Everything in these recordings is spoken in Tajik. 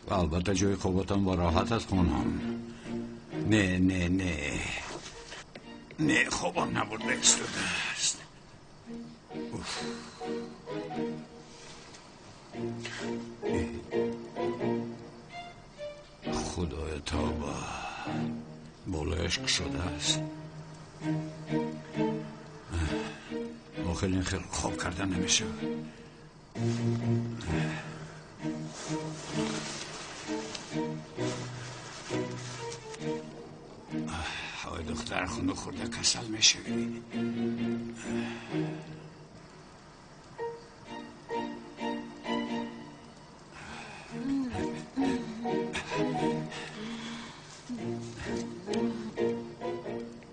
Албатта ҷои хобатон ба роҳат аст хонум. Не, не, не. Не, хобам набурда истодааст. Уф. Худоя тавба. Болояш кушодааст. Охир ин хел хоб карда намешавад. Ой духтар, хунук хӯрда касал мешавӣ.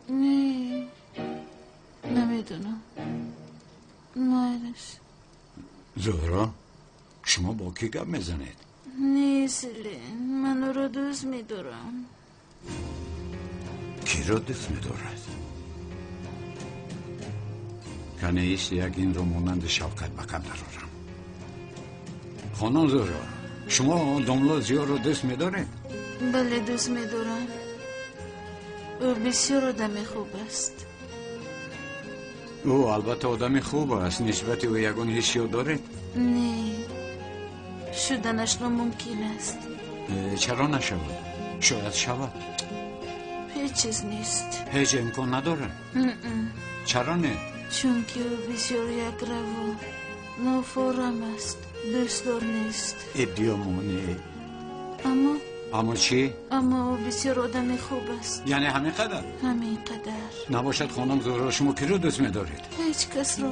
Не, намедонам. Майлаш. Зуҳро, шумо бо кӣ гап мезанед? Не, Селин, ман ӯро дӯст медорам. Киро дӯст медорад? Канеист як инро монанди Шавкат ба кам дарорам. Хонум Зуҳро, шумо домла Зиёро дӯст медоред? Бале, дӯст медорам. Ӯ бисёр одами хуб аст. Ӯ албатта одами хуб аст. Нисбати ӯ ягон ҳиссиёт доред? Не, шуданаш номумкин аст. Чаро нашавад? Шояд шавад. Ҳеҷ чиз нест. Ҳеҷ имкон надорад? Чаро не? Чунки ӯ бисёр якраву нофорам аст, дӯстдор нест. Эбдиёмоне. Аммо? Аммо чӣ? Аммо ӯ бисёр одами хуб аст. Яъне ҳамин қадар? Ҳамин қадар. Набошад хонум Зуҳро, шумо киро дӯст медоред? Ҳеҷ касро.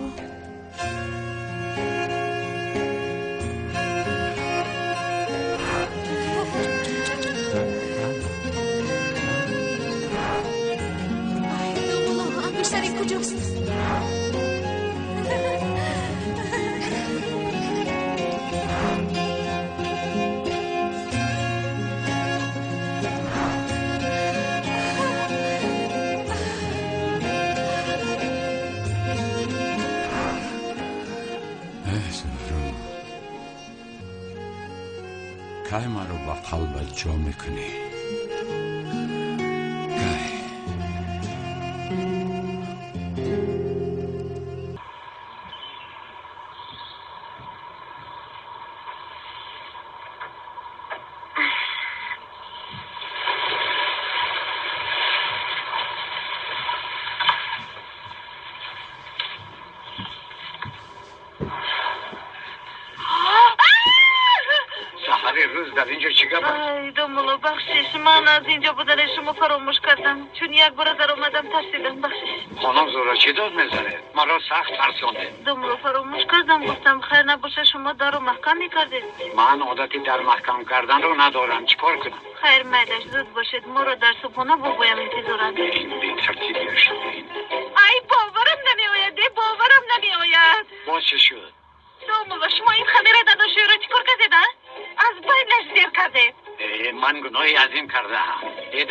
Кай маро ба қалбат ҷо мекунӣ? Кай? Ман аз инҷо будани шумо фаромӯш кардам, чун як бора даромадам тарсидам. Бахшиш. Хонум Зуҳро, чӣ дод мезанед? Маро сахт тарсондед. Думро фаромӯш кардам, гуфтам хайр набошад, шумо дарро маҳкам мекардед. Ман одати дар маҳкам карданро надорам. Чӣ кор кунам? Хайр, майлаш, зуд бошед. Моро дар субҳона бобоям интизоранд. Ин бетартибия шуд. Ай, боварам намеояд, боварам намеояд. Боз чӣ шуд? Домова, шумо ин хамира дадоширо чӣ кор кардед, а? Аз байнаш зер кардед. Ман гуноҳи азим кардаам.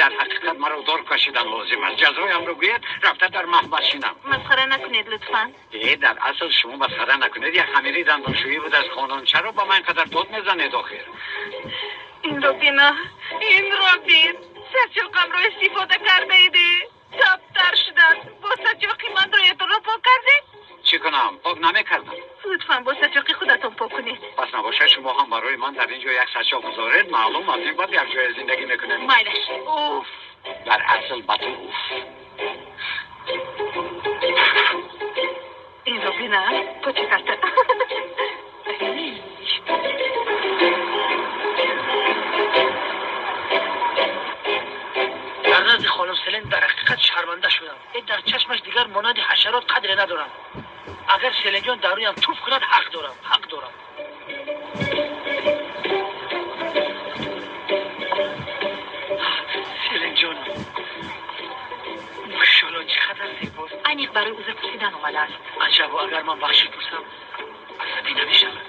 Дар ҳақиқат маро дор кашидан лозим аст. Ҷазоямро гӯед, рафта дар маҳбас шинам. Масхара накунед лутфан. Дар асл шумо масхара накунед. Як хамири дандоншӯӣ буд аз хонон. Чаро ба ман қадар дод мезанед охир? Инро бина, инро бин. Сачоқамро истифода кардаед. Таптар шудааст. Бо сачоқи ман рӯятонро пок кардед? Чӣ кунам? Пок намекардам. Лутфан бо сачоқи худатон пок кунед. Пас набошад шумо ҳам барои ман дар ин ҷо як сачоқ гузоред. Маълум аз ин баъд як ҷоя зиндагӣ мекунем. Майлаш. Уф. Дар асл ба ту уф. Инро бина, поча карта. Дар назди хонум Селин дар ҳақиқат шарманда шудам. Дар чашмаш дигар монанди ҳашарот қадре надорам. Агар Селинҷон дар рӯям туф кунад, ҳақ дорам, ҳақ дорам. Селинҷонам, машолло чӣ қадар зебост. Аниқ барои узр пурсидан омадааст. Аҷабо, агар ман бахшиш пурсам, асабӣ намешавад.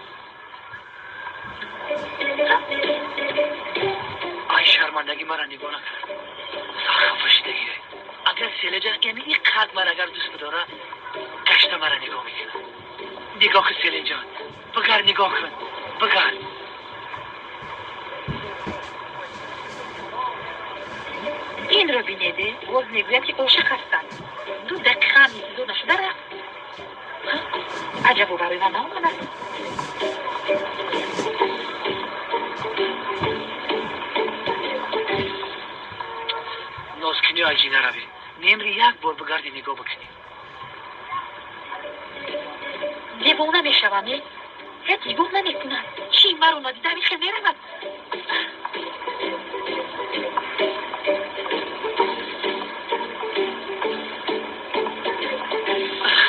Ай, шармандагӣ маро нигоҳ накард. Сахт хафа шидагӣ. Агар Селинҷон яъне ин қад ман агар дӯст бидорад, гашта маро нигоҳ мекунад. Нигоҳ кун Селинҷон, бигар, нигоҳ кун, бигар. бинеде, боз мегӯяд ки ошиқ ҳастанд. 2 дақиқа ҳам интизор нашуда рафт. Аҷабо барои ман наомадааст. Нозкунӣ аҷи наравӣ. Мемри як бор бигарди нигоҳ бикунӣ. Девона мешавам, е? Ҳеҷ нигоҳ намекунад. Чӣ маро надида ҳамин хел меравад?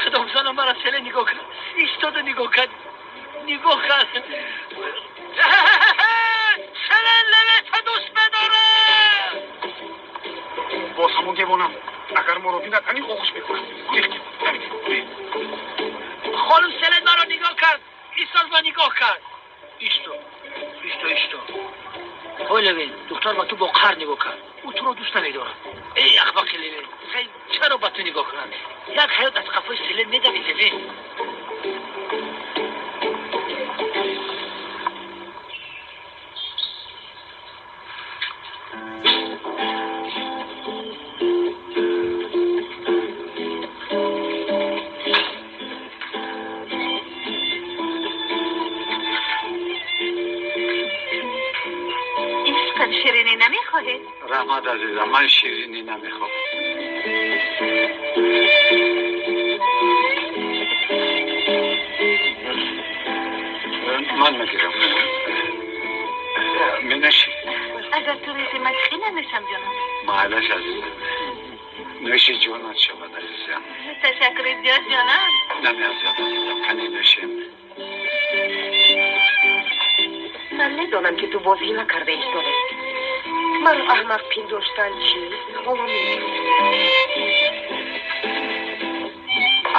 Худомзанам мара селе нигоҳ кард. Истода нигоҳ кард. Нигоҳ кард. Селе левета дӯст медорад. Боз ҳамон девонам. Агар моро бинад, аниқ оғӯш мекунад. Гурехтем. Хонум селе маро нигоҳ кард. Истод ва нигоҳ кард. Исто. Исто, исто. Ҳой Левин, духтар ба ту бо қаҳр нигоҳ кард. Ӯ туро дӯст намедорад. Эй ахмақи Левин, сай чаро ба ту нигоҳ кунад? Як ҳаёт аз қафои селен медавӣ, Левин. Ширинӣ намехоҳед? Раҳмат азизам, ман ширинӣ намехоҳам. Ман мегирам. Менаши. Агар ту резӣ ман хеле нанӯшам ҷонам. Маълаш азизам. Нӯши ҷонат шавад азизам. Ташаккури зиёд ҷонам. Намеарзад азизам, кане нӯшем. Ман медонам ки ту боз ҳила карда истодаӣ. Маро аҳмақ пиндоштан чӣ? Ҳоло мебинӣ.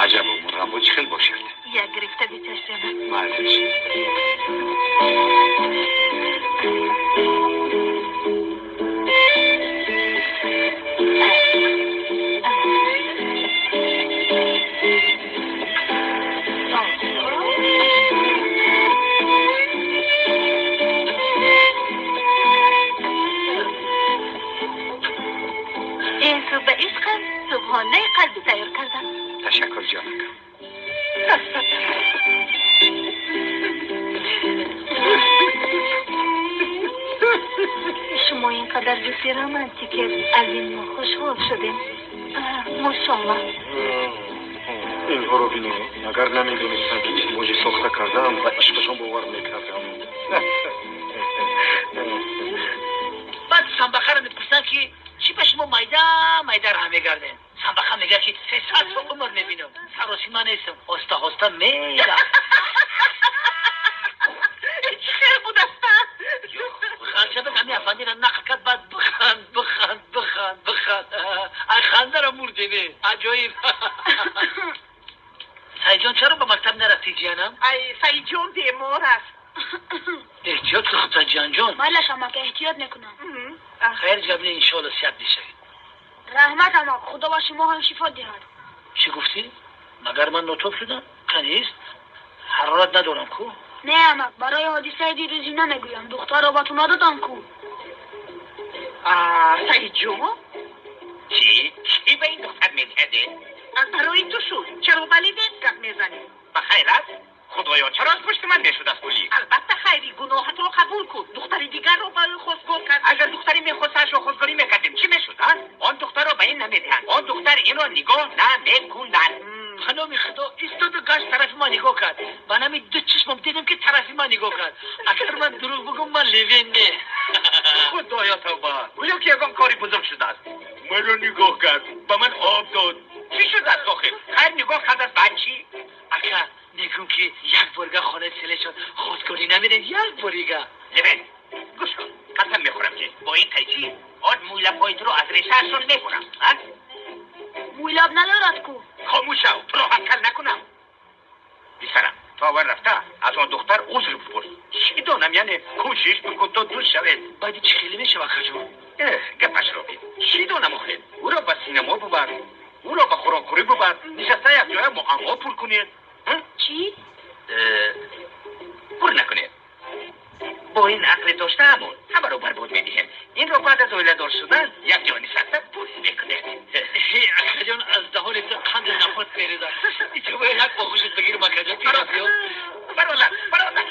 Аҷабо, мураббо чӣ хел бошад? Як гирифта бичаш ҷонам. Маълаш. Субҳонаи қалби тайёр кардам. Ташаккур ҷонакам. Шумо ин қадар ҷуфти романтикед, аз ин мо хушҳол шудем. Мошалло. Инҳоро бино, агар намедонистам ки издивоҷи сохта кардам, ба ишқашон бовар мекардам. Баъд самбахаро мепурсанд ки чӣ ба шумо майда майда раҳ мегардем? Самбаха мегӯяд ки 300 сол умр мебинам. Саросима нестам. Оста оста мерам. Чӣ хел будааст? Ханшабак ҳамин афандиро нақл кард, баъд биханд, биханд, биханд, биханд. Ай хандаро мурдем, аҷоиб. Саидҷон чаро ба мактаб нарафтӣ, ҷиянам? Ай Саидҷон бемор аст. Эҳтиёт кун худта, ҷиянҷон. Майлаш амак, эҳтиёт мекунам. Хайр ҷабне, иншоалло сиҳат мешавӣ. Раҳмат амак, худо ба шумо ҳам шифо диҳад. Чӣ гуфтӣ? Магар ман нотоб шудам? Канист? Ҳарорат надорам ку? Не амак, барои ҳодисаи дирӯзӣ намегӯям. Духтарро ба ту надодам ку. Саидҷон? Чӣ? Чӣ ба ин духтар медиҳаде? Аз барои ту шуд. Чаро ба Левин гап мезанӣ? Ба хайр аст? Худоё, чаро аз пушти ман мешудааст пулӣ? Албатта хайри, гуноҳатро қабул кун. Духтари дигарро ба ӯ хостгор кард. Агар духтаре мехостаашро хостгорӣ мекардем, чӣ мешуд, а? Он духтарро ба ин намедиҳанд. Он духтар инро нигоҳ намекунад. Ба номи Худо истоду гашт тарафи ман нигоҳ кард. Ба нами ду чишмам дидам ки тарафи ман нигоҳ кард. Агар ман дурӯғ бигӯм, ман Левин не. Худоё тавба, гӯё ки ягон кори бузург шудааст. Маро нигоҳ кард, ба ман об дод. Чӣ шудааст охир? Хайр нигоҳ кардааст, баъд чӣ? Ака, мегӯм ки як борга хонаи селешон хостгорӣ намерем, як борига. Левин, гӯш кун, қасам мехӯрам ки бо ин қайчӣ он мӯйлабҳои туро аз решаашон мебурам. Мӯйлаб надорад ку? Хомӯш шав, туро ҳам кал накунам. Писарам, то аввал рафта аз он духтар узр бипурс. Чӣ донам, яъне кӯшиш бикун то дӯст шавед. Баъди чӣ хеле мешавад, акаҷон? Гапашро бин. Чӣ донам охир? Ӯро ба синемо бубар, ӯро ба хӯрокхӯрӣ бубар, нишаста якҷоя муаммо пур кунед. Чӣ? Пур накунед. Бо ин ақли доштаамон Ҳамаро барбод медиҳем. Инро баъд аз оиладор шудан як ҷо нишаста пӯст мекунед. Акаҷон, аз даҳони ту қанди нафрат мерезад. Инҷо бояд як оғӯшат бигирам, акаҷон. Бародар, бародар.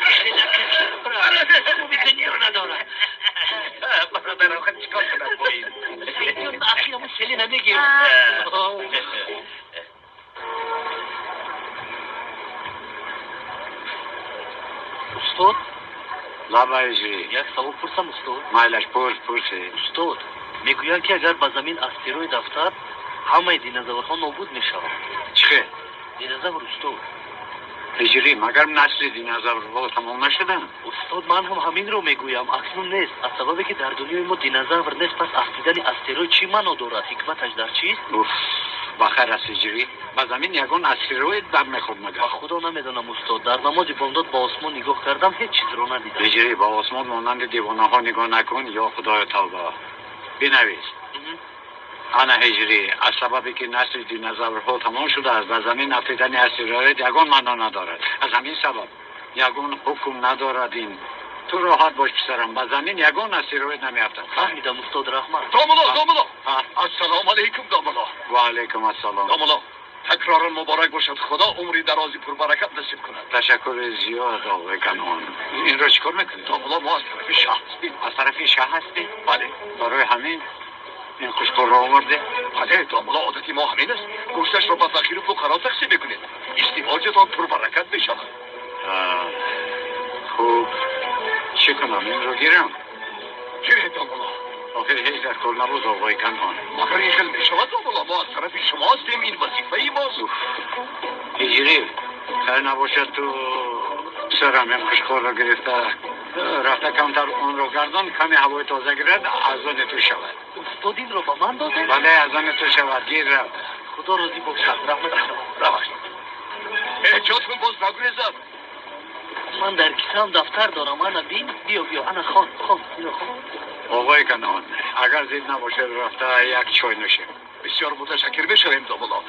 Хуби дунёро надорад. Бародар, охир чӣ кор кунам бо ин? Саидҷон, ахир ҳамун сели намегирам. Устод? Лабай ҳиҷрӣ. Як савол пурсам, устод? Майлаш, пурс, пурсе. Устод, мегӯянд, ки агар ба замин астероид афтад, ҳамаи динозаврҳо нобуд мешаванд. Чӣ хел? Динозавр, устод. Ҳиҷрӣ, магар насли динозаврҳо тамом нашуданд? Устод, ман ҳам ҳаминро мегӯям. Акнун нест. Аз сабабе ки дар дунёи мо динозавр нест, пас афтидани астероид чӣ маъно дорад? Ҳикматаш дар чист? Уф, ба хайр аст, ҳиҷрӣ. Ба замин ягон астероид бармехӯрд магар? Ба худо намедонам, устод. Дар намози бомдод ба осмон нигоҳ кардам, ҳеҷ чизро надидам. Ҳиҷрӣ, ба осмон монанди девонаҳо нигоҳ накун, ё худоё тавба. Бинавис. Ана ҳиҷрӣ, аз сабабе ки насли динозаврҳо тамом шудааст, ба замин афтидани астероид ягон маъно надорад. Аз ҳамин сабаб ягон ҳукм надорад ин. Ту роҳат бош, писарам, ба замин ягон астероид намеафтад. Фаҳмидам, устод, раҳмат. Домулло, домулло. Ассалому алайкум, домулло. Ва алайкум ассалом. Домулло, такроран муборак бошад. Худо умри дарози пурбаракат насиб кунад. Ташаккури зиёд, оғои Канон. Инро чӣ кор мекунед? Домулло, мо аз тарафи шаҳ ҳастем. Аз тарафи шаҳ ҳастед? Бале. Барои ҳамин ин қушқурро оварде? Бале, домулло, одати мо ҳамин аст. Гӯшташро ба фақиру фуқаро тақсим мекунед. Издивоҷатон пурбаракат мешавад. Хуб, чӣ кунам? Инро гирам? Гиред, домулло. Охир ҳеҷ дар кор набуд, оғои Канон. Магар ин хел мешавад, домулло? Мо аз тарафи шумо ҳастем, ин вазифаи мост. Ҳиҷрӣ, хайр набошад, ту писарам ин қушқурро гирифта рафта камтар онро гардон, каме ҳавои тоза гирад, аз они ту шавад. Устод, инро ба ман додед? Бале, аз они ту шавад. Гир, рафт. Худо розӣ бошад, раҳмат шавад. Раваш. Эҳтиёт кун, боз нагурезад. Ман дар кисаам дафтар дорам. Ана бин, биё, биё, ана хон, хон, биё, хон. Оғои Канон, агар зид набошад, рафта як чой нӯшем. Бисёр муташаккир мешавем, домулло.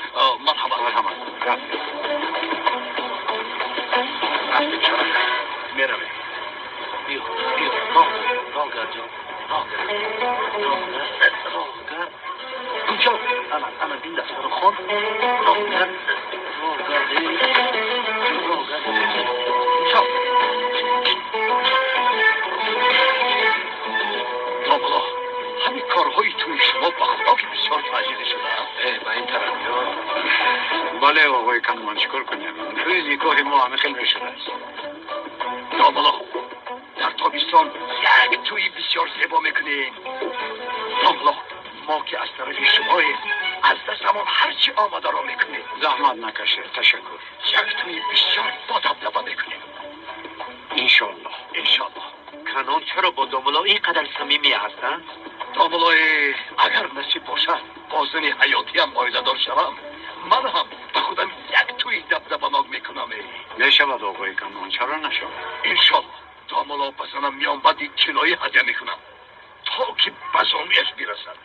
Марҳамат. Марҳамат. Рафтем. Рафтем, шарак. Меравем. Биё, биё, роҳ, роҳ гард, ҷон, роҳ гард, роҳ гард, роҳ гард. Куҷо? Ана, ана бин, дафтарро хон. Роҳ гард, роҳ гард, роҳ гард. Чоп. Домулло, ҳамин корҳои тӯи шумо ба худо ки бисёр таъҷилӣ шудааст. Ба ин тараф. Бале, оғои Канон, чӣ кор кунем? Тӯи никоҳи мо ҳамин хел мешудааст. Домулло, дар тобистон як тӯи бисёр зебо мекунем. Домулло, мо ки аз тарафи шумоем, аз дастамон ҳарчи омадаро мекунем. Заҳмат накашед, ташаккур. Як тӯи бисёр бодабдаба мекунем. Иншоаллоҳ. Иншоаллоҳ. Канон чаро бо домулло ин қадар самимӣ ҳастанд? Домуллои, агар насиб бошад, бо зани ҳаётиам оиладор шавам, ман ҳам ба худам як тӯи дабдабанок мекунам. Мешавад, оғои Канон, чаро нашавад? Иншоаллоҳ. Домулло, ба занам миёнбанди тиллоӣ ҳадя мекунам, то ки ба зонуяш бирасад.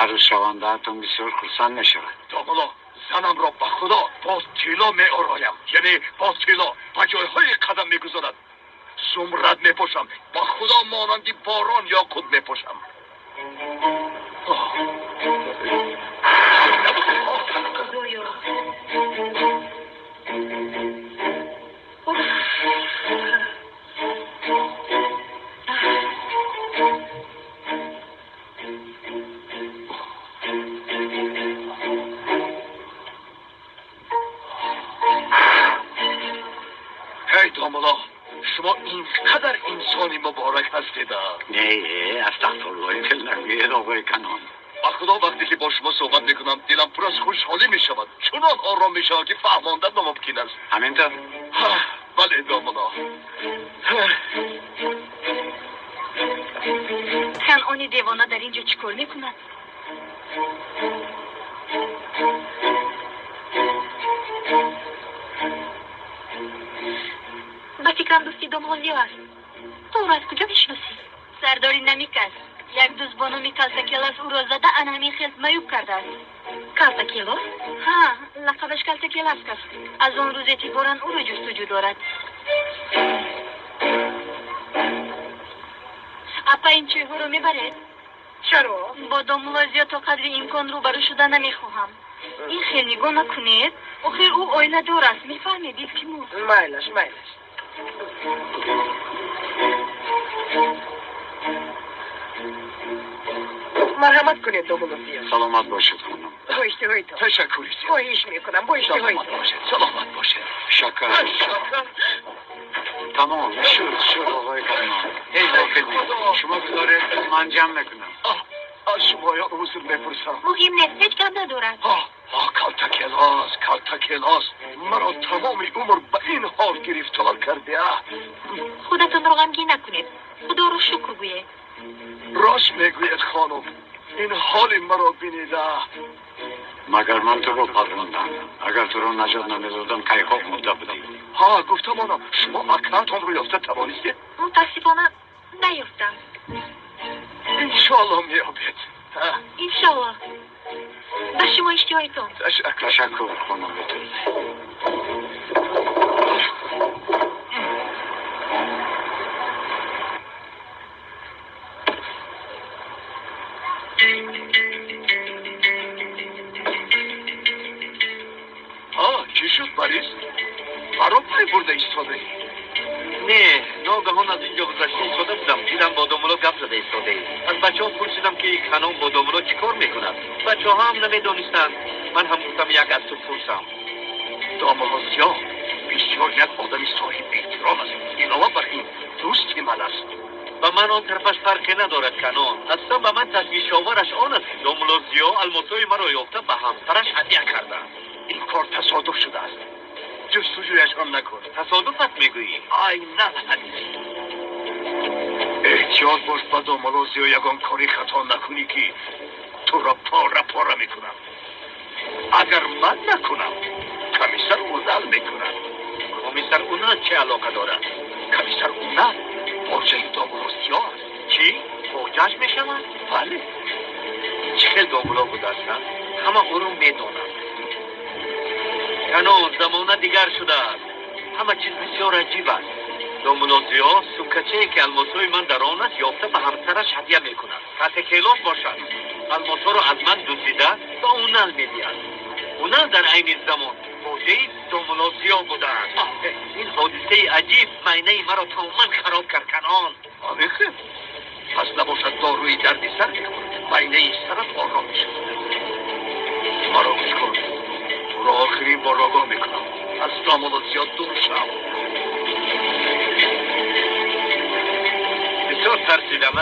Арӯзшавандаатон бисёр хурсанд мешавад. Домулло, занамро ба худо бо тилло меороям, яъне бо тилло ба ҷойҳое қадам мегузорад. Зумрад мепошам, ба худо монанди борон ёқут мепошам. Худоё. Ҳей, домулло, шумо ин қадар инсони муборак ҳастед. Не, астағфируллоҳ, ин хел нагӯед, оғои Канон. Ба худо вақте ки бо шумо суҳбат мекунам, дилам пур аз хушҳолӣ мешавад. Чунон ором мешавад, ки фаҳмондан номумкин аст. Ҳамин тавр? Бале, домулло. Канони девона дар ин ҷо чӣ кор мекунад? Ба фикрам дӯсти домулло аст. Ту ӯро аз куҷо мешиносӣ? Сардори намик аст. Як дӯст бо номи Калтакелос ӯро зада ана ҳамин хел маъюб кардааст. Калтакелос? Ҳа, лақабаш Калтакелас аст. Аз он рӯз эътиборан ӯро ҷустуҷӯ дорад. Апа, ин чойҳоро мебаред? Чаро? Бо домулло Зиё то қадри имкон рӯбарӯ шуда намехоҳам. Ин хел нигоҳ накунед. Охир ӯ оиладор аст. Мефаҳмед, илтимос. Майлаш, майлаш. Марҳамат кунед, домулло Зиё. Саломат бошед, хонум. Бо иштиҳоитон. Ташаккур. Хоҳиш мекунам, бо иштиҳоитон. Саломат бошед, саломат бошед. Шакар. Шакар. Тамом, шуд, шуд, оғои Карнон. Ҳеҷ боке нест. Шумо гузоред, ман ҷамъ мекунам. Аз шумоён узр мепурсам. Муҳим нест, ҳеҷ гап надорад. Калтакелос, калтакелос. Маро тамоми умр ба ин ҳол гирифтор кардеа. Худатонро ғамгин накунед. Худоро шукр гӯед. Рост мегӯед, хонум. Ин ҳоли маро бинида. Магар ман туро паррондам? Агар туро наҷот намедодам, кайҳо мурда будӣ. Ҳа, гуфтам она, шумо акаатонро ёфта тавонистед? Мутаассифона, наёфтам. Иншоалло меёбед. Иншоалло. Ба шумо иштиҳоитон. Ташаккур. Ташаккур, хонум Бетул. Чӣ шуд, Борис? Маро пай бурда истодаӣ? Не, ногаҳон аз ин ҷо гузашта истода будам. Дидам бо домулло гап зада истодаӣ. Аз бачаҳо пурсидам, ки канон бо домулло чӣ кор мекунад. Бачаҳо ҳам намедонистанд. Ман ҳам гуфтам як аз ту пурсам. Домулло Зиё бисёр як одами соҳиби эҳтиром аст. Илова бар ин, дӯсти ман аст. Ба ман он тарафаш фарқе надорад, канон. Аслан ба ман ташвишовараш он аст, ки домулло Зиё алмосҳои маро ёфта ба ҳамсараш ҳадя кардааст. Ин кор тасодуф шудааст. Ҷустуҷӯяш ҳам накун. Тасодуф аст мегӯӣ? Айнан ҳамин. Эҳтиёт бош, ба домулло Зиё ягон кори хато накунӣ, ки туро пора пора мекунам. Агар ман накунам, комиссар Унал мекунад. Комиссар Унал чӣ алоқа дорад? Комиссар Унал хоҷаи домулло Зиё аст. Чӣ? Хоҷааш мешавад? Бале. Чӣ хел домулло будааст? Ҳама ӯро медонанд. Канон, замона дигар шудааст. Ҳама чиз бисёр аҷиб аст. Домулло Зиё сумкачае, ки алмосҳои ман дар он аст, ёфта ба ҳамсараш ҳадя мекунад. Калтакелос бошад, алмосҳоро аз ман дуздида ба Унал медиҳад. Унал дар айни замон хоҷаи домулло Зиё будааст. Ин ҳодисаи аҷиб майнаи маро тамоман хароб кард, Канон. Ҳамин хел? Пас набошад доруи дарди сар мехӯрд, майнаи сарат ором мешавад. Маро гӯш кун. Туро охирин бор огоҳ мекунам. Аз домулло Зиё дур шав. Бисёр тарсидам.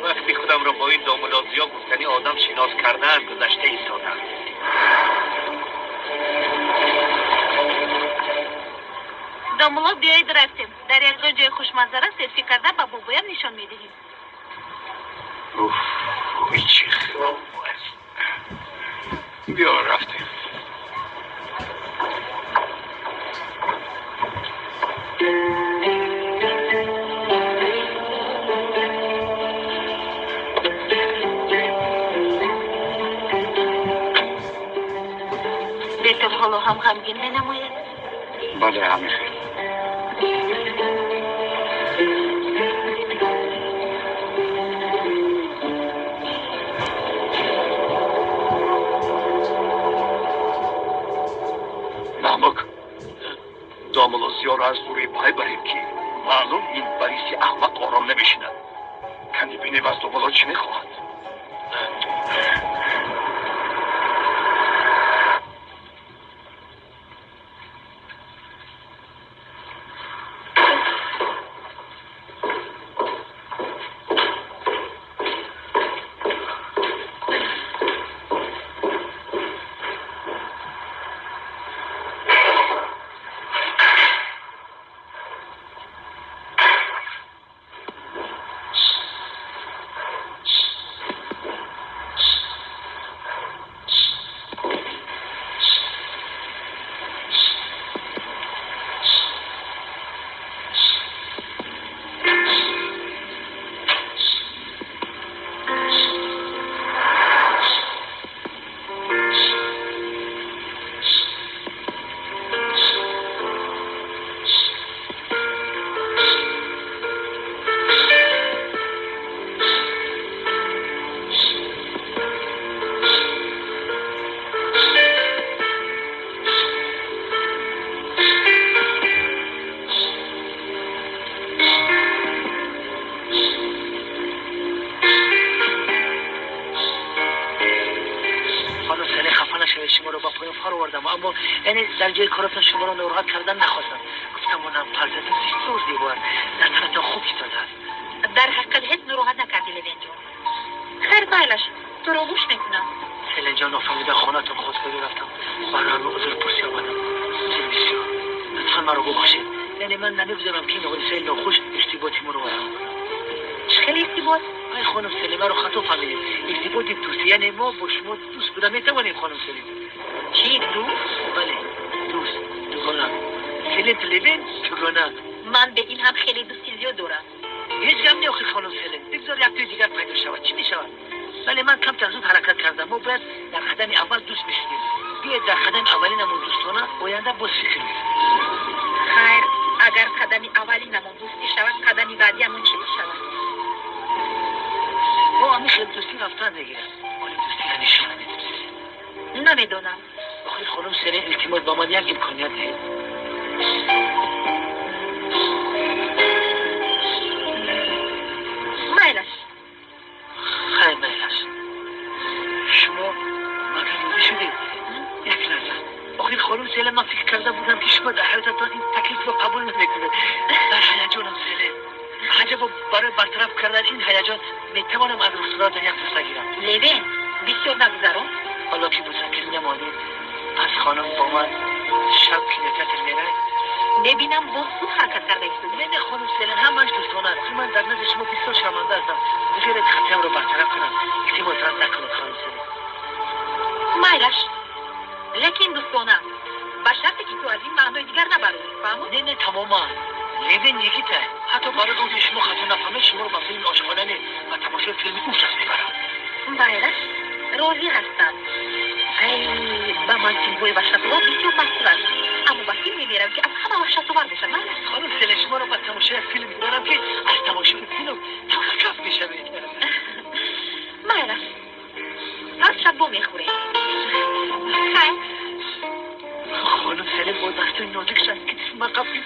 Вақти худамро бо ин домулло Зиё гуфтани одам шинос кардан гузашта истодам. Домулло, биёед рафтем. Дар якҷо ҷои хушманзара селфи карда ба бобоям нишон медиҳем. Уф, чӣ хоб аст. Биё рафтем. Бетул ҳоло ҳам ғамгин менамояд? Бале, ҳамин хел. Намук, домулло Зиёро аз дурӣ пай барем, ки маълум ин Бориси аҳмақ ором намешинад. Кани бинем аз домулло чӣ мехоҳад. мефаҳмам, аммо яъне дар ҷои коратон шуморо нороҳат кардан нахостам. Гуфтам онам палтатон бисёр зебо аст, дар танатон хуб истодааст. Дар ҳақиқат ҳеҷ нороҳат накардӣ, Левенҷон. Хайр, майлаш, туро гӯш мекунам. Селенҷон, нофаҳмида хонатон хостгорӣ рафтам. Барои узрпурсӣ омадам. Узр бисёр. Лутфан маро бубахшед. Яъне ман намегузорам ки ин ҳодисаи нохуш иртиботи моро вайрон кунад. Чӣ хеле иртибот? Ай хонум Селин, маро хато фаҳмидед. Иртиботи дӯстӣ, яъне мо бо шумо дӯст буда метавонем, хонум Селин. Чӣ дӯст? Бале, дӯст, дугона. Селин Левен, дугона. Ман бе ин ҳам хеле дӯсти зиёд дорам. Ҳеҷ гап не, охир хонум Селин. Бигзор як тӯи дигар пайдо шавад. Чӣ мешавад? Бале, ман камтар зуд ҳаракат кардам. Мо бояд дар қадами аввал дӯст мешудем. Биёед дар қадами аввалинамон дӯстона, оянда боз фикр мекунем. Хайр, агар қадами аввалинамон дӯстӣ шавад, қадами баъдиамон чӣ мешавад? Мо ҳамин хел дӯстӣ рафтан мегирад. Оли дӯстиро нишон намедиҳем. Намедонам. Охир хонум Селин, илтимос, ба ман як имконият диҳед. Майлаш. Хайр, майлаш. Шумо магар розӣ шудед? Як лаҳза. Охир хонум Селин, ман фикр карда будам ки шумо дар ҳаётатон ин таклифро қабул намекунед. Дар ҳаяҷонам, Селин. Аҷабо, барои бартараф кардани ин ҳаяҷон метавонам аз рухсоратон як бӯса гирам. Левен, бисёр нагузарон. Ҳоло ки бӯсагирӣ намонед, пас хонум бо ман шаб кинотеатр меравед? Мебинам, боз суд ҳаракат карда истодӣ. Не, не, хонум Селин, ҳамааш дӯстона аст. Ман дар назди шумо бисёр шарманда ҳастам. Бигзоред хатиамро бартараф кунам. Илтимос, рад накунед, хонум Селин. Майлаш, лекин дӯстона, ба шарте ки ту аз ин маънои дигар набарӣ, фаҳмод? Не, не, тамоман. Левен Никита, ҳатто барои он ки шумо хато нафаҳмед, шуморо ба филми ошиқона не, ба тамошои филми ужас мебарам. Майлаш, розӣ ҳастам. Ай, ба ман филмҳои ваҳшатовар бисёр маъқул аст, аммо ба филме меравам, ки аз ҳама ваҳшатовар бошад. Майлаш. Хонум Селин, шуморо ба тамошои як филм мебарам, ки аз тамошои филм талхакаф мешавед. Майлаш, ҳар шаб бо мехӯрем. Хайр. Хонум Селин бо дастои нозикаш аз китфи ман қапид.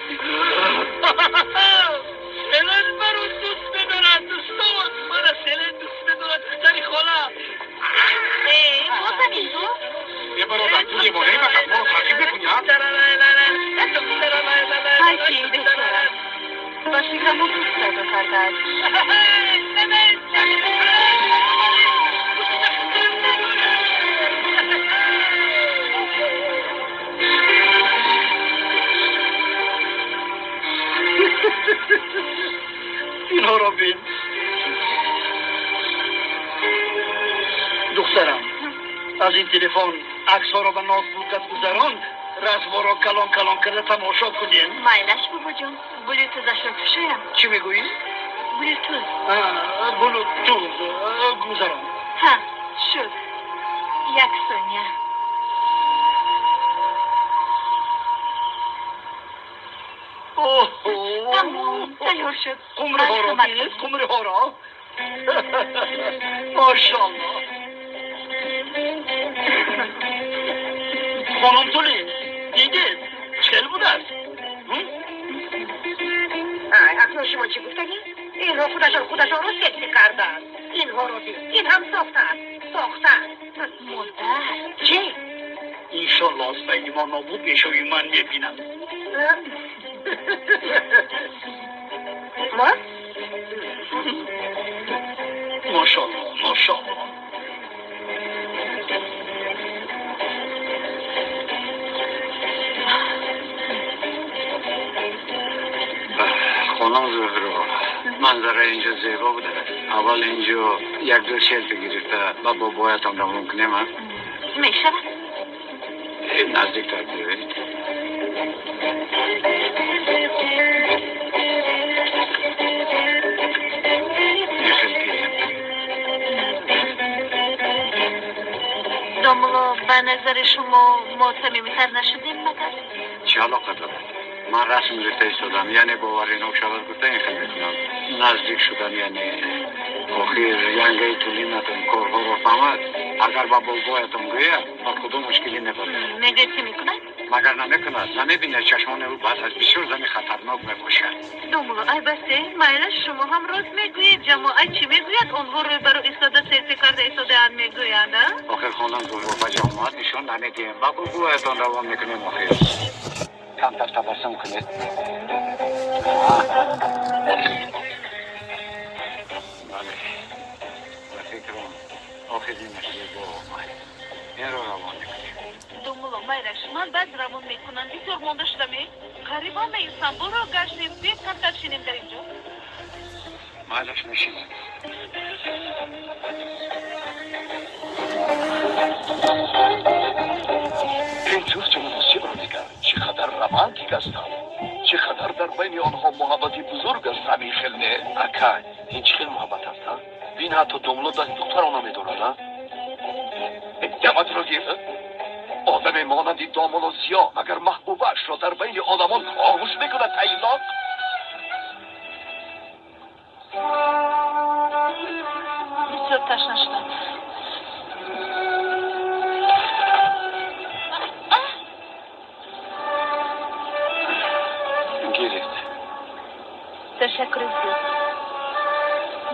Селин маро дӯст медорад, дӯстон. Мара Селин дӯст медорад, духтари хола. Э, бозам ин ту? Е, бародар, ту девонаи, фақат моро таъқиб мекунӣ, а? Ҳай, ки ин бечора. Ба фикрам, ӯ дӯст пайдо кардааст. Инҳоро бин. Духтарам, аз ин телефон аксҳоро ба ноутбукат гузарон, расмҳоро калон калон карда тамошо кунем. Майлаш, бобоҷон, блютузашро кушоям. Чӣ мегӯӣ? Блютуз. Блютуз гузарон. Ҳа, шуд. Як сония. Тамом, тайёр шуд. Қумриҳоро бинед, қумриҳоро. Мошалло. Хонум Тулин, дидед, чел будааст. Ай, акнун шумо чӣ гуфтагӣ? Инҳо худашон худашонро секси карданд. Инҳоро бин, ин ҳам сохтааст, сохтааст. Модар. Чӣ? Иншолло, аз байни мо нобуд мешавӣ, ман мебинам. Ма? Мошалло, мошалло. Хонум Зуҳро, манзара инҷо зебо будааст. Аввал инҷо як ду селфи гирифта ба бобоятон равон кунем, а? Мешавад. Наздиктар биёед. Мехел гирем. Домулло, ба назари шумо мо самимитар нашудем магар? Чӣ алоқа дорад? Ман расм гирифта истодам, яъне боваринок шавад гуфта ин хел мекунам. Наздик шудан, яъне охир янгаи тулинатон корҳоро фаҳмад, агар ба бобоятон гӯяд, ба худо мушкилӣ мебарад. Мегӯяд, чӣ мекунад? Магар намекунад? Намебинад чашмони ӯ баъд аз бисёр зани хатарнок мебошад. Домулло, ай басе, майлаш шумо ҳам рост мегӯед. Ҷамоат чӣ мегӯяд? Онҳо рӯбарӯ истода селфи карда истодаанд мегӯянд, а? Охир хонам гулро ба ҷамоат нишон намедиҳем. Ба бубуятон равон мекунем охир. Камтар табассум кунед. Бале, ба фикрам охиринаш зебо омад. Инро равон мекунем. Домулло, майлаш, ман баъд равон мекунам. Бисёр монда шудаме. Қариб ҳама Истанбулро гаштем. Бед камтар шинем дар инҷо. Майлаш, мешинем. Ин ҷуфти муносибро дигар. Чӣ қадар романтик ҳастанд. Чӣ қадар дар байни онҳо муҳаббати бузург аст. Ҳамин хел не? Ака, ин чӣ хел муҳаббат аст, а? Бин ҳатто домулло дасти духтаро намедорад, а? Яматро гир. Одаме монанди домулло Зиё магар маҳбубаашро дар байни одамон хомӯш мекунад тайлоқ? Бисёр ташна шудам. Гиред. Ташаккури зиёд.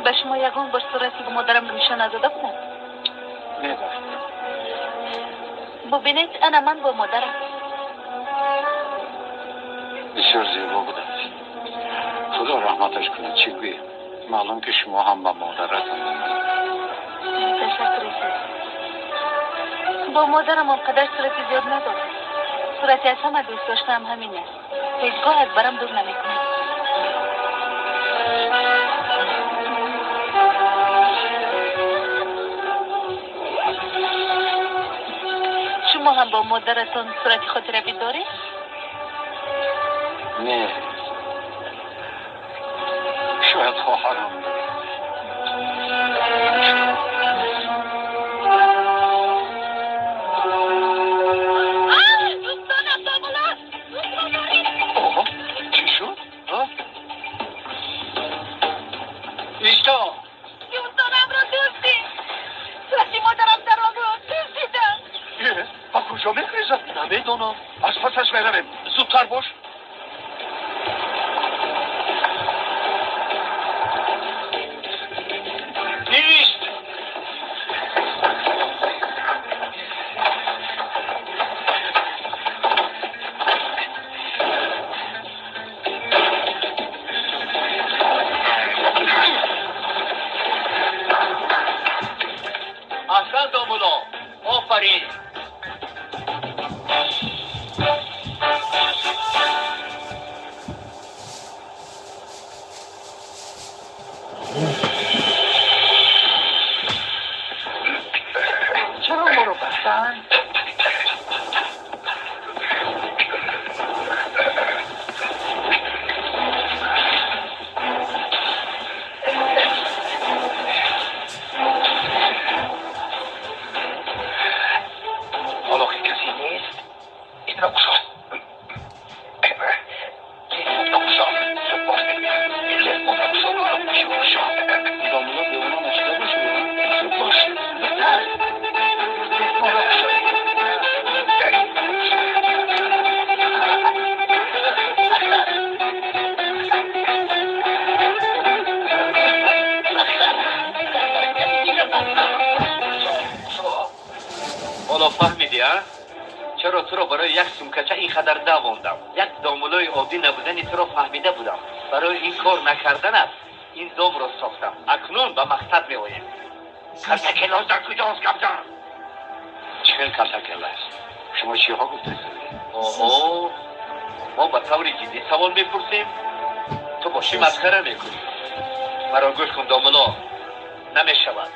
Ба шумо ягон бор сурати модарам нишон надода будам? Не, бахт. Бубинед, ана ман бо модарам. Бисёр зебо будааст. Худо раҳматаш кунад. Чӣ гӯем? Маълум ки шумо ҳам ба модаратон монанд. Ташаккури зиёд. Бо модарам он қадар сурати зиёд надорам. Сурати аз ҳама дӯст доштаам ҳамин аст. Ҳеҷ гоҳ аз барам дур намекунад. Шумо ҳам бо модаратон сурати хотиравӣ доред? Не. Шояд хоҳарам. Дӯстонам, домулло! Оҳо, чӣ шуд? Исто! Дӯстонамро дуздид! Сурати модарам дар он буд. Дуздидам. Ба куҷо мегрезад? Намедонам. Аз пасаш меравем. Зудтар бош. Ист! Аҳсан, домулло, офарин. Чаро моро бастанд? Ҳоло ки касе нест, инро кушод. Лифтро кушод. Зуд бош. Лифтро кушод. Кушод. Домулло девона нашуда бошад? Зуд бош. Зудтар. Лифтро кушод. Ҳоло фаҳмидӣ, а? Чаро туро барои як сумкача ин қадар давондам? Як домуллои оддӣ набудани туро фаҳмида будам. Барои ин кор накарданат ин домро сохтам. Акнун ба мақсад меоем. Калтакелос дар куҷост, гапзан? Чӣ хел калтакелас? Шумо чиҳо гуфтед? Оҳо, мо ба таври ҷиддӣ савол мепурсем. Ту бошӣ масхара мекунӣ. Маро гӯш кун, домулло. Намешавад.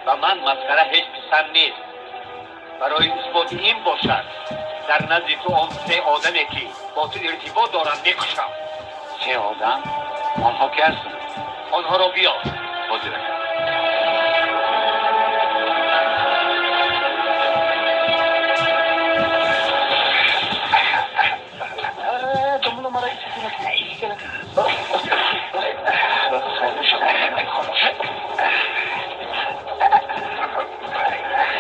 Ба ман масхара ҳеҷ писанд нест. Барои исботи ин бошад, дар назди ту он се одаме ки бо ту иртибот доранд мекушам. Се одам? Онҳо ки ҳастанд? Онҳоро биёр. Ҳозир ака. Домулло, маро истифода накунед.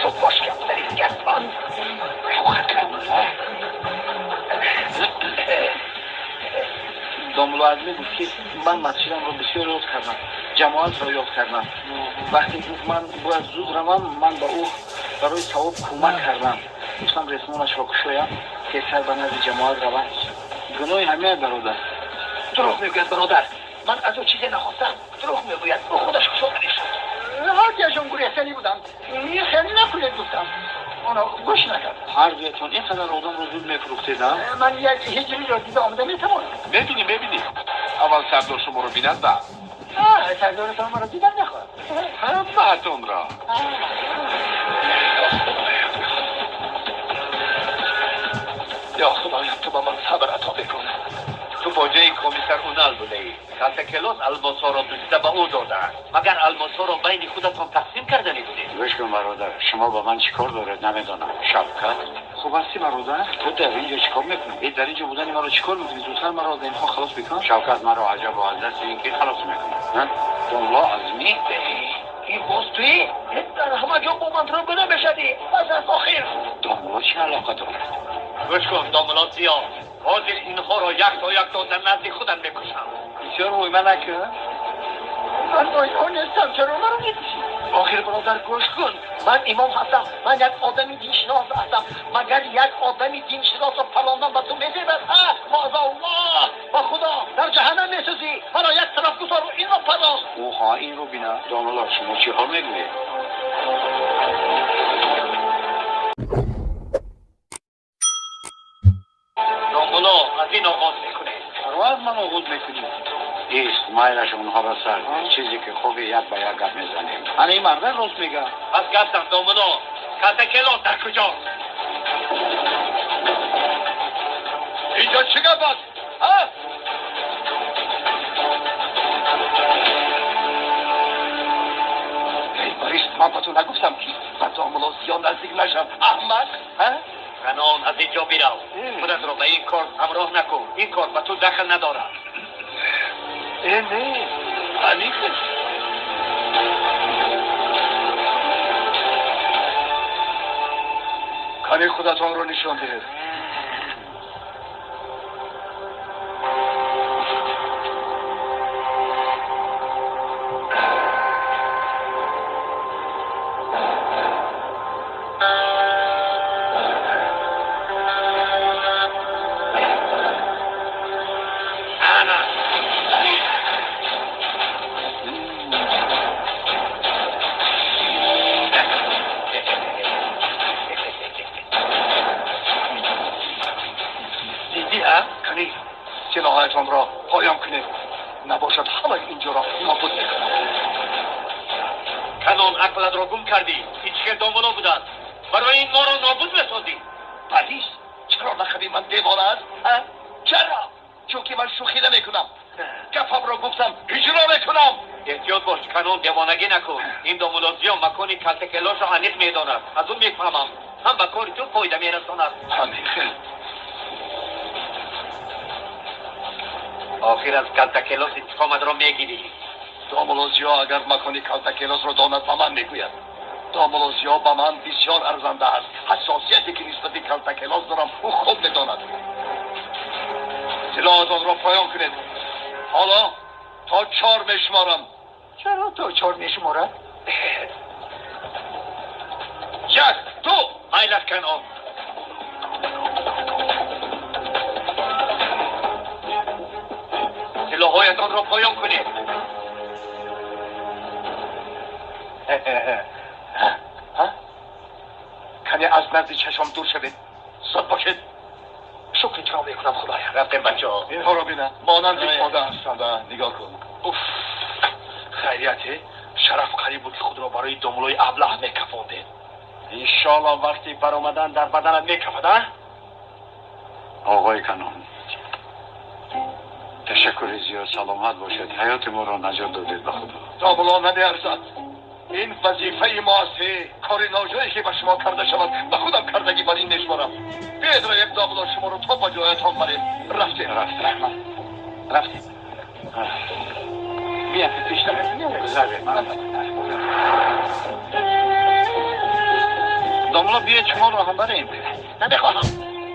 Зуд бош, гап занед, гапзан. Домулло Азмӣ гуфт ки ман масҷидамро бисёр ёд кардам, ҷамоатро ёд кардам. Вақте гуфт ман бояд зуд равам, ман ба ӯ барои савоб кӯмак кардам. Гуфтам ресмонашро кушоям, тезтар ба назди ҷамоат равам. Гуноҳи ҳамеа бародар. Дурӯғ мегӯяд бародар. Ман аз ӯ чизе нахостам. Дурӯғ мегӯяд. Ӯ худаш кушода мешуд. Ҳардуяшон гурехтанӣ буданд. Хеле накунед гуфтам. Оно гӯш накард. Ҳардуятон ин қадар одамро зуд мефурӯхтед, а? Ман як ҳиҷриро дида омада метавонам. Мебинӣ, мебинӣ. Аввал сардор шуморо бинад баъд. Сардоратон маро дидан нахоҳад. Ҳамаатонро. Ё Худоям, ту ба ман сабр ато бикун. Ту бо ҷои комиссар Унал будаӣ. Калтакелос алмосҳоро дуздида ба ӯ додааст. Магар алмосҳоро байни худатон тақсим карданӣ будед? Гӯш кун бародар, шумо ба ман чӣ кор доред намедонам. Шавкат? Хуб ҳастӣ бародар? Ту дар инҷо чӣ кор мекунӣ? Э, дар инҷо будани маро чӣ кор мекунӣ? Зудтар маро аз инҳо халос бикун. Шавкат маро аҷабо аз дасти ин ки халос мекунад? Домулло Азмӣ? Ин боз туӣ? Дар ҳама ҷо бо ман туро гуноҳ мешавӣ. Пас аз охир. Домулло чӣ алоқа дорад? Гӯш кун домулло Зиё, ҳозир инҳоро якто якто дар назди худам мекушам. Бисёр войма накун. Ман бо инҳо нестам, чаро маро мекушӣ? Охир бародар гӯш кун, ман имом ҳастам, ман як одами диншинос ҳастам. Магар як одами диншиносро палондан ба ту мезебад? Маъзаллоҳ, ба Худо дар ҷаҳаннам месӯзӣ. Маро як тараф гузор ва инро пардоз. Ӯҳо, инро бина. Домулло, шумо чиҳо мегӯед? Домулло, аз ин оғоз мекунед. Чаро аз ман оғоз мекунӣ? Ист, майлаш онҳоро сар. Чизе ки хуби як ба як гап мезанем. Ана ин марда рост мегӯяд. Пас гап зан домулло. Калтакелос дар куҷост? Инҷо чӣ гап аст? Эй Борис, ман ба ту нагуфтам ки ба домулло Зиё наздик нашав, аҳмақ? Канон, аз инҷо бирав. Худатро ба ин кор ҳамроҳ накун. Ин кор ба ту дахл надорад. Э, не, аниқаш. Кани худатонро нишон диҳед. سلاحتان را پایان کنید، نباشد همه اینجا را نابود میکنم. کنون عقلت را گم کردی. این چه دامولا بودند برای این ما را نابود بسازی. پلیس، چرا لقبی من دیوانه است؟ چرا؟ چون که من شوخی نمیکنم. گپم را گفتم اجرا میکنم. احتیاط باش کنون، دیوانگی نکن. این دامولا زیا مکان کلتکلاش را انیق میداند. از اون میفهمم هم به کار تو فایده میرساند. همین خیلی. آخر از کلتکلاس انتقامت را میگیری. دامولا زیا اگر مکان کلتکلاس را داند به من میگوید. دامولا زیا به من بسیار ارزنده است. حساسیتی که نسبت به کلتکلاس دارم او خود میداند. سلاحتان را پایان کنید. حالا تا 4 میشمارم. چرا تا 4 میشمارد؟ 1 2. میلش کنان. سلاحهایتان را پایان کنید. کنی از نزد چشم دور شوید. زود باشید. شکر تو را میکنم خدایا. رفتیم بچه ها. اینها را بینم مانند پاده هستند. نگاه کن. اوف، خیریته شرف قریب بود که خود را برای دامولای ابله میکفاندید. انشالله وقتی برآمدن در بدنت میکفد. آقای کنون، تشکر زیاد. سلامت باشد. حیات ما را نجات دادید به خدا. دامولا نمیارزد. این وظیفه ماست. کار ناجایی که به شما کرده شود به خودم کردگی بر این نشمارم. بیاید را یک دامولا شما رو تا با جایتان بریم. رفتیم. رفتیم. رحمت. رفتیم. بیا پیشتر. دامولا بیاید شما را هم بریم. نمیخواهم.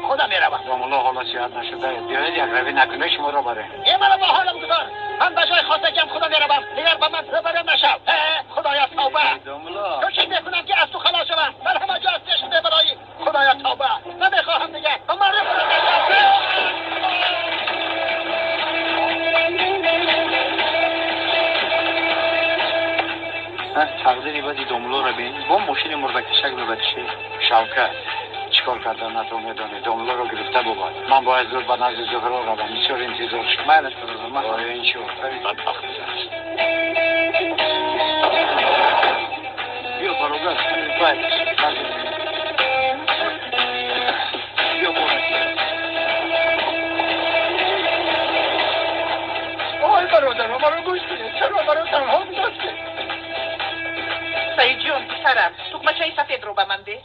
Худам меравам. Домулло ҳоло сиҳат нашуда. Биёед як равӣ накунед шуморо барем. Э, маро ба ҳолам гузор. Ман ба ҷои хостагиам худам меравам. Дигар ба ман рӯбарӯ нашав. Худоё тавба. Домулло. Кӯшиш мекунам ки аз ту халос шавам. Дар ҳама ҷо аз пеш мебароӣ. Худоё тавба. Намехоҳам дигар. Ба ман рӯбарӯ нашав. Тақдири бади домуллоро бин. Бо мошини мурдакишак бибатишед. Шавкат, чикор кардан натро медонӣ. Домуллоро гирифта бубад. Ман бояд зуд ба назди Зуҳро равам. Бисёр интизор шуд. Майлаш бародар. Ой, ин чӣ офари бадбахт аст. Биё бародар, майлаш. Биё бародар. Ой бародар, маро гӯш кунед. Чаро маро танҳо гузоштед? Саидҷон, писарам, тугмачаи сафедро ба ман деҳ.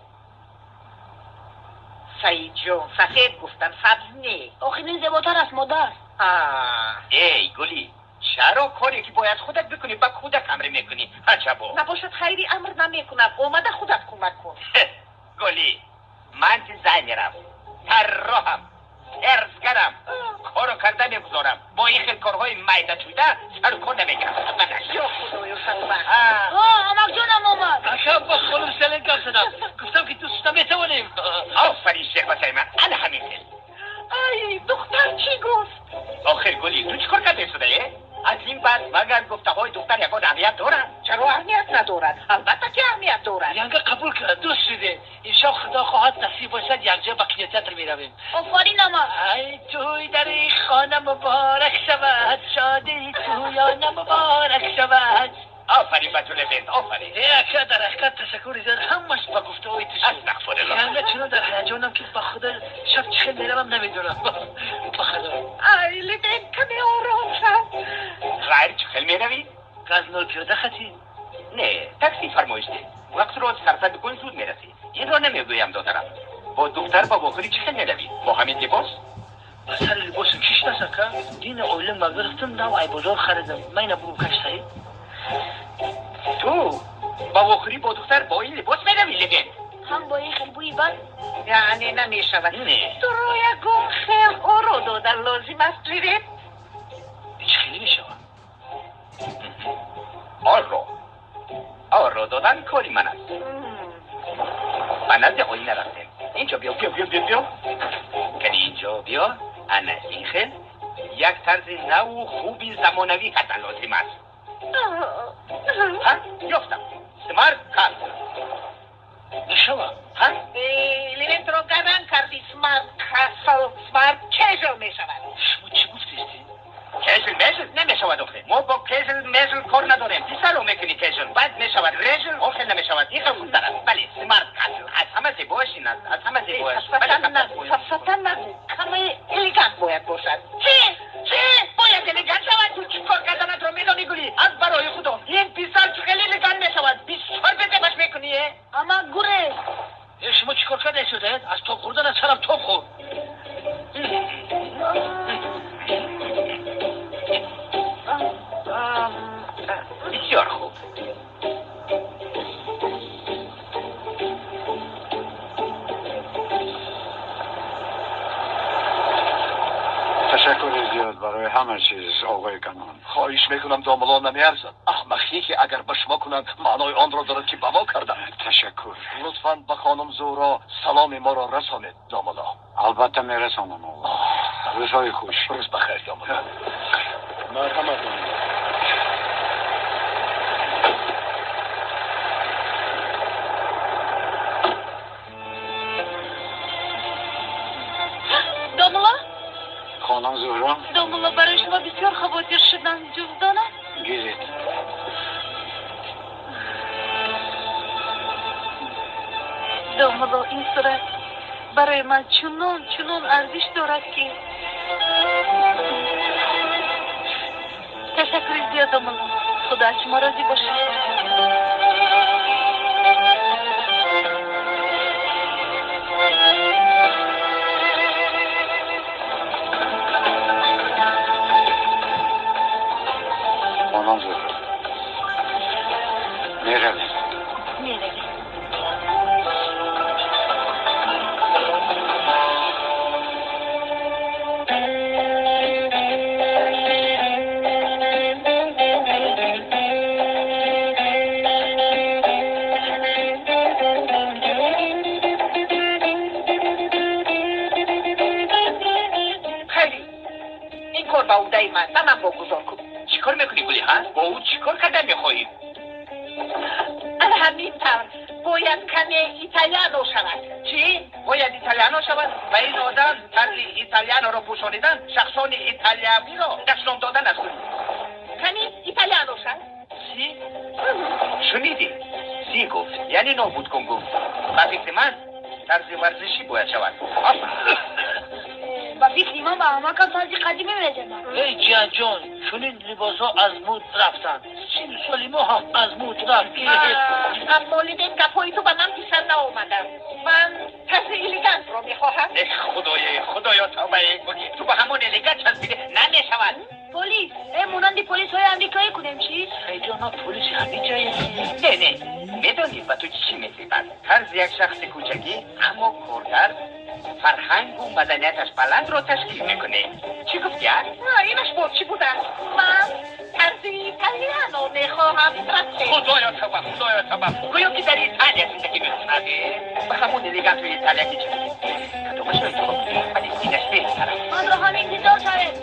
Саидҷон, сафед гуфтам, сабз не. Охир ин зеботар аст, модар. Эй, Гулӣ, чаро коре ки бояд худат бикунӣ ба кӯдак амр мекунӣ? Аҷабо. Набошад, хайри амр намекунам. Омада худат кӯмак кун. Гулӣ, ман дизайнерам, тарроҳам, эрзгарам. Корро карда мегузорам. Бо ин хел корҳои майдачӯйда сару кор намегирам. Ё худоё тавба. Амакҷонам омад. Ака, бо хонум Селен гап задам. Гуфтам ки дӯст шуда метавонем. Офарин шербачаи ман, ана ҳамин хел. Ай, духтар чӣ гуфт? Охир Гулӣ, ту чӣ кор карда истодаӣ? Аз ин баъд магар гуфтаҳои духтар ягон аҳамият дорад? Чаро аҳамият надорад? Албатта ки аҳамият дорад. Янга қабул кард, дӯст шудем. Имшаб худо хоҳад насиб бошад якҷо ба кинотеатр меравем. Офарин амак. Ай туй дар ин хона муборак шавад, шодии туёна муборак шавад. Офарин ба ту Левент, офарин. Э, ака, дар ҳақиқат ташаккури зиёд, ҳамаш ба гуфтаҳои ту шуд. Астағфируллоҳ. Янга чунон дар ҳаяҷонам ки ба худо шаб чӣ хел меравам намедонам. Ба худо. Ай, Левент, каме ором шав. Ғайр чӣ хел меравӣ? Газ нол пиёда хатӣ? Не, такси фармоиш деҳ. Вақтро сарфа бикун, зуд мерасӣ. Инро намегӯям додарам. Бо духтар ба вохӯрӣ чӣ хел меравӣ? Бо ҳамин либос? Ба сари либосу чӣ шинас, ака? Дини оила магирифтам, нав айбозор харидам. Ман ина бугум каш саид. Ту ба вохӯрӣ бо духтар бо ин либос меравӣ, Левент? Ҳам бо ин хел бӯи бад? Яъне намешавад. Не. Туро ягон хел оро додан лозим аст, Левент. Чӣ хеле мешавад? Оро. Оро додан кори ман аст. Ба назди оина рафтем. Инҷо биё, биё, биё, биё, биё. Кани инҷо биё. Ана ин хел як тарзи наву хуби замонавӣ кардан лозим аст. Ҳа, ёфтам. Смарт Касл. Мешавад? Ҳа? Левентро гаран кардӣ. Смарт Касл, смарт кежл мешавад. Шумо чӣ гуфтистед? Кежл межл намешавад охир. Мо бо кежл межл кор надорем. Писаро мекунӣ кежл, баъд мешавад режл, охир намешавад. Ин хел хубтар аст. Бале, смарт касл аз ҳама зебоаш ин аст, аз ҳама зебоаш. Сафсата нагӯ, каме элегант бояд бошад. Чӣ? Чӣ? Бояд элегант шавад? Ту чӣ кор карданатро медонӣ, Гулӣ? Аз барои худо ин писар чӣ хеле элегант мешавад. Бисёр безебаш мекунӣ, э? Амак гурез. Э, шумо чӣ кор карда истодаед? Аз тоб хӯрдан аз сарам тоб хӯрд. Бисёр хуб. Ташаккури зиёд барои ҳама чиз, оғои Канон. Хоҳиш мекунам, домулло, намеарзад. Аҳмақӣ ки агар ба шумо кунанд, маънои онро дорад ки ба мо карданд. Ташаккур. Лутфан ба хонум Зуҳро саломи моро расонед, домулло. Албатта мерасонам, оғо. Рӯзҳои хуш. Рӯз бахайр, домулло. Марҳамат, домулло. Домулло? Хонум Зуҳро? Домулло, барои шумо бисёр хавотир шудам. Ҷуздона? Гиред. Домулло, ин сурат барои ман чунон чунон арзиш дорад ки. Ташаккури зиёд, домулло. Худо аз шумо розӣ бошад. Хонум Зуҳро, меравем. Меравем. вогузор кун. Чӣ кор мекунӣ, Гули, ҳа? Бо ӯ чӣ кор кардан мехоҳӣ? Ана ҳамин тавр. Бояд каме италиано шавад. Чӣ? Бояд италиано шавад? Ба ин одам тарзи италианоро пӯшонидан, шахсони италиявиро дашном додан аст. Каме италиано шавад. Чӣ? Шунидӣ? Си гуфт, яъне нобуд кун гуфт. Ба фикри ман тарзи варзишӣ бояд шавад. Ба фикри ман ба ҳамакам тарзи қадимӣ мезанад. Эй ҷиянҷон, чунин либосҳо аз муд рафтанд. Сину соли мо ҳам аз муд рафт. Аммо Левин, гапҳои ту ба ман писанд наомаданд. Ман тарзи элегантро мехоҳам. Э худоё, худоё, тавбае. Ту ба ҳамон элегант часпидӣ, намешавад. Полис, э монанди полисҳои амрикоӣ кунем чӣ? Саидҷон, ман полиси ҳамин ҷоем. Не, не, медонӣ ба ту чӣ мезебад? Тарзи як шахси кӯчакӣ, аммо коргар, фарҳангу маданияташ баландро ташкил мекунем. Чӣ гуфтӣ, а? Инаш бо чӣ будааст? Ман тарзи италиано мехоҳам. Худоё тавба, худоё тавба. Гӯё ки дар Италия зиндагӣ мекунад. Ба ҳамон элеганту италиягӣ часпидӣ. Кадомашро интихоб кунӣ? Вале инаш беҳтар аст. Манро ҳам интизор шавед.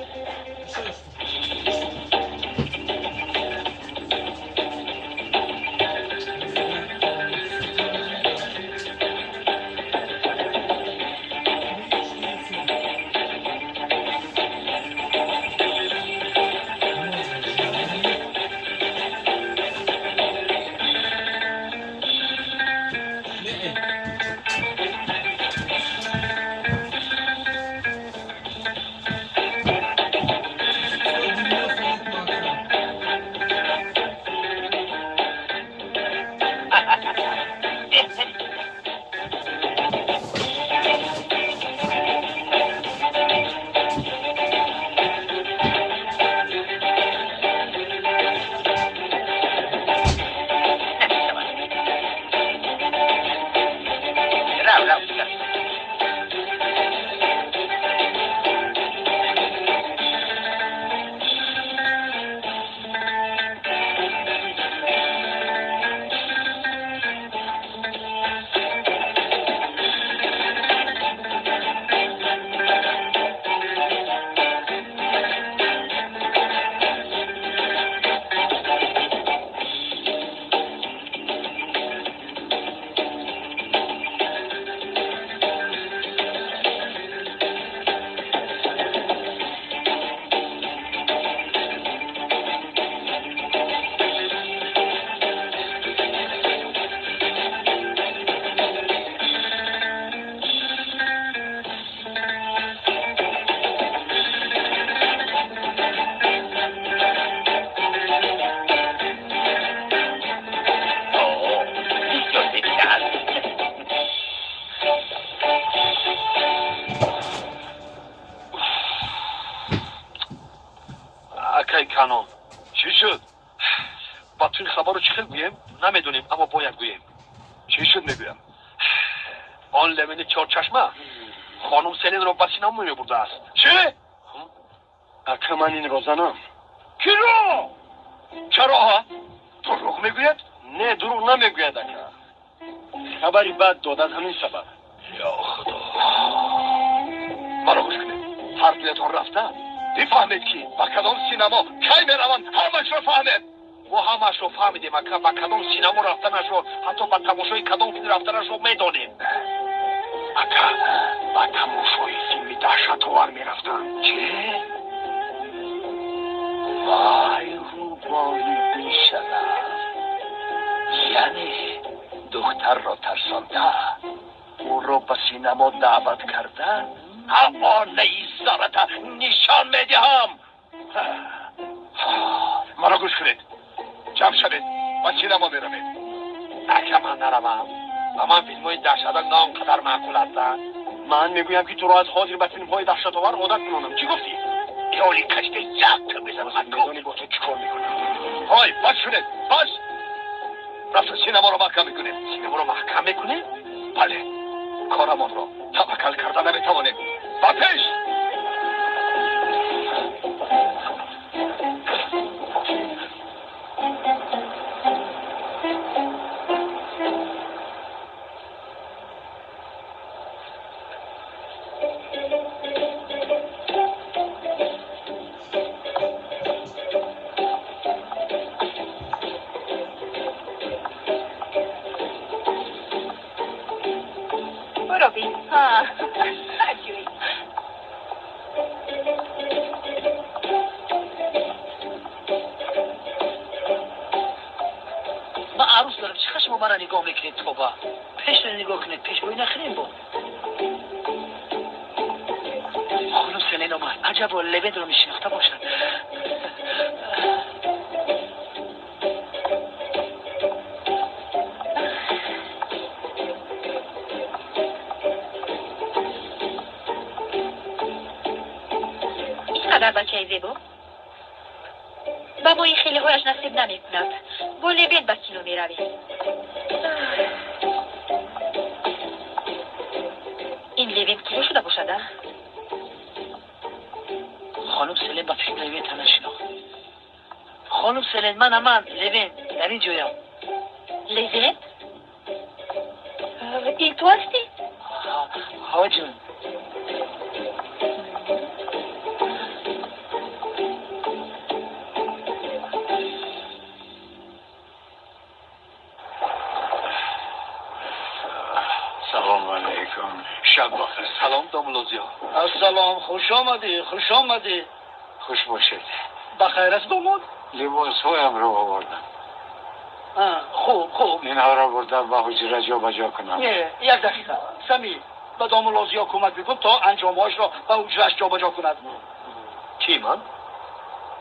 Акай Канон, чӣ шуд? Ба ту ин хабарро чӣ хел гӯем? Намедонем, аммо бояд гӯем. Чӣ шуд мегӯям? Он Левини чорчашма хонум Селинро ба синамо мебурдааст. Чӣ? Ака, ман инро занам. Киро? Чаро? Дурӯғ мегӯяд? Не, дурӯғ намегӯяд, ака. Хабари бад дод аз ҳамин сабаб. Ё худо, маро гӯш кунед. Ҳар дуятон рафта бифаҳмед, ки ба кадом синамо кай мераванд, ҳамашро фаҳмед. Мо ҳамашро фаҳмидем, ака. Ба кадом синамо рафтанашро, ҳатто ба тамошои кадом филм рафтанашро медонем. Ака, ба тамошои филми даҳшатовар мерафтанд. Чӣ? Вай, рӯбои бешараф! Яъне духтарро тарсонда, ӯро ба синамо даъват карда, ҳамонаи зарата нишон медиҳам. Маро гӯш кунед, ҷамъ шавед, ба синамо меравед. Ака, ман наравам. Ба ман филмҳои даҳшатнок на он қадар маъқул ҳастанд. Ман мегӯям, ки туро аз ҳозир ба филмҳои даҳшатовар одат кунонам. Чӣ гуфтӣ? Ёли каште як мезанам. Медонӣ бо ту чӣ кор мекунам? Ҳой, бас шунед, бас. Рафта синаморо маҳкам мекунем. Синаморо маҳкам мекунем? Бале, корамонро таваккал карда наметавонем. Ба пеш! Ӯро бин. Аҷоиб. Ман арӯс дорам. Чӣ шумо маро нигоҳ мекунед тоба? Пешро нигоҳ кунед, пешбоӣ нахӯрем бо. Хонум Селен омад. Аҷабо Левентро мешинохта бошад. Ин қадар бачаи зебо ба мои хелеҳояш насиб намекунад. Бо Левент ба кино меравем. Ин Левент киё шуда бошад, а? Хонум Селен ба фикр Левентро нашинохт. Хонум Селен, манам ман, Левент, дар ин ҷоям. Левент? Ин ту ҳастӣ? Ҳа ҷон. Салом алейкум. Шаб бахайр. Салом домулло Зиё. Ассалом, хуш омадӣ, хуш омадӣ. Хуш бошед. Ба хайр аст домод? Либосҳоямро овардам. Хуб, хуб. Инҳоро бурда ба ҳуҷра ҷобаҷо кунам. Не, як дақиқа. Самир, ба домулло Зиё кӯмак бикун то анҷомҳояшро ба ҳуҷрааш ҷобаҷо кунад. Кӣ, ман?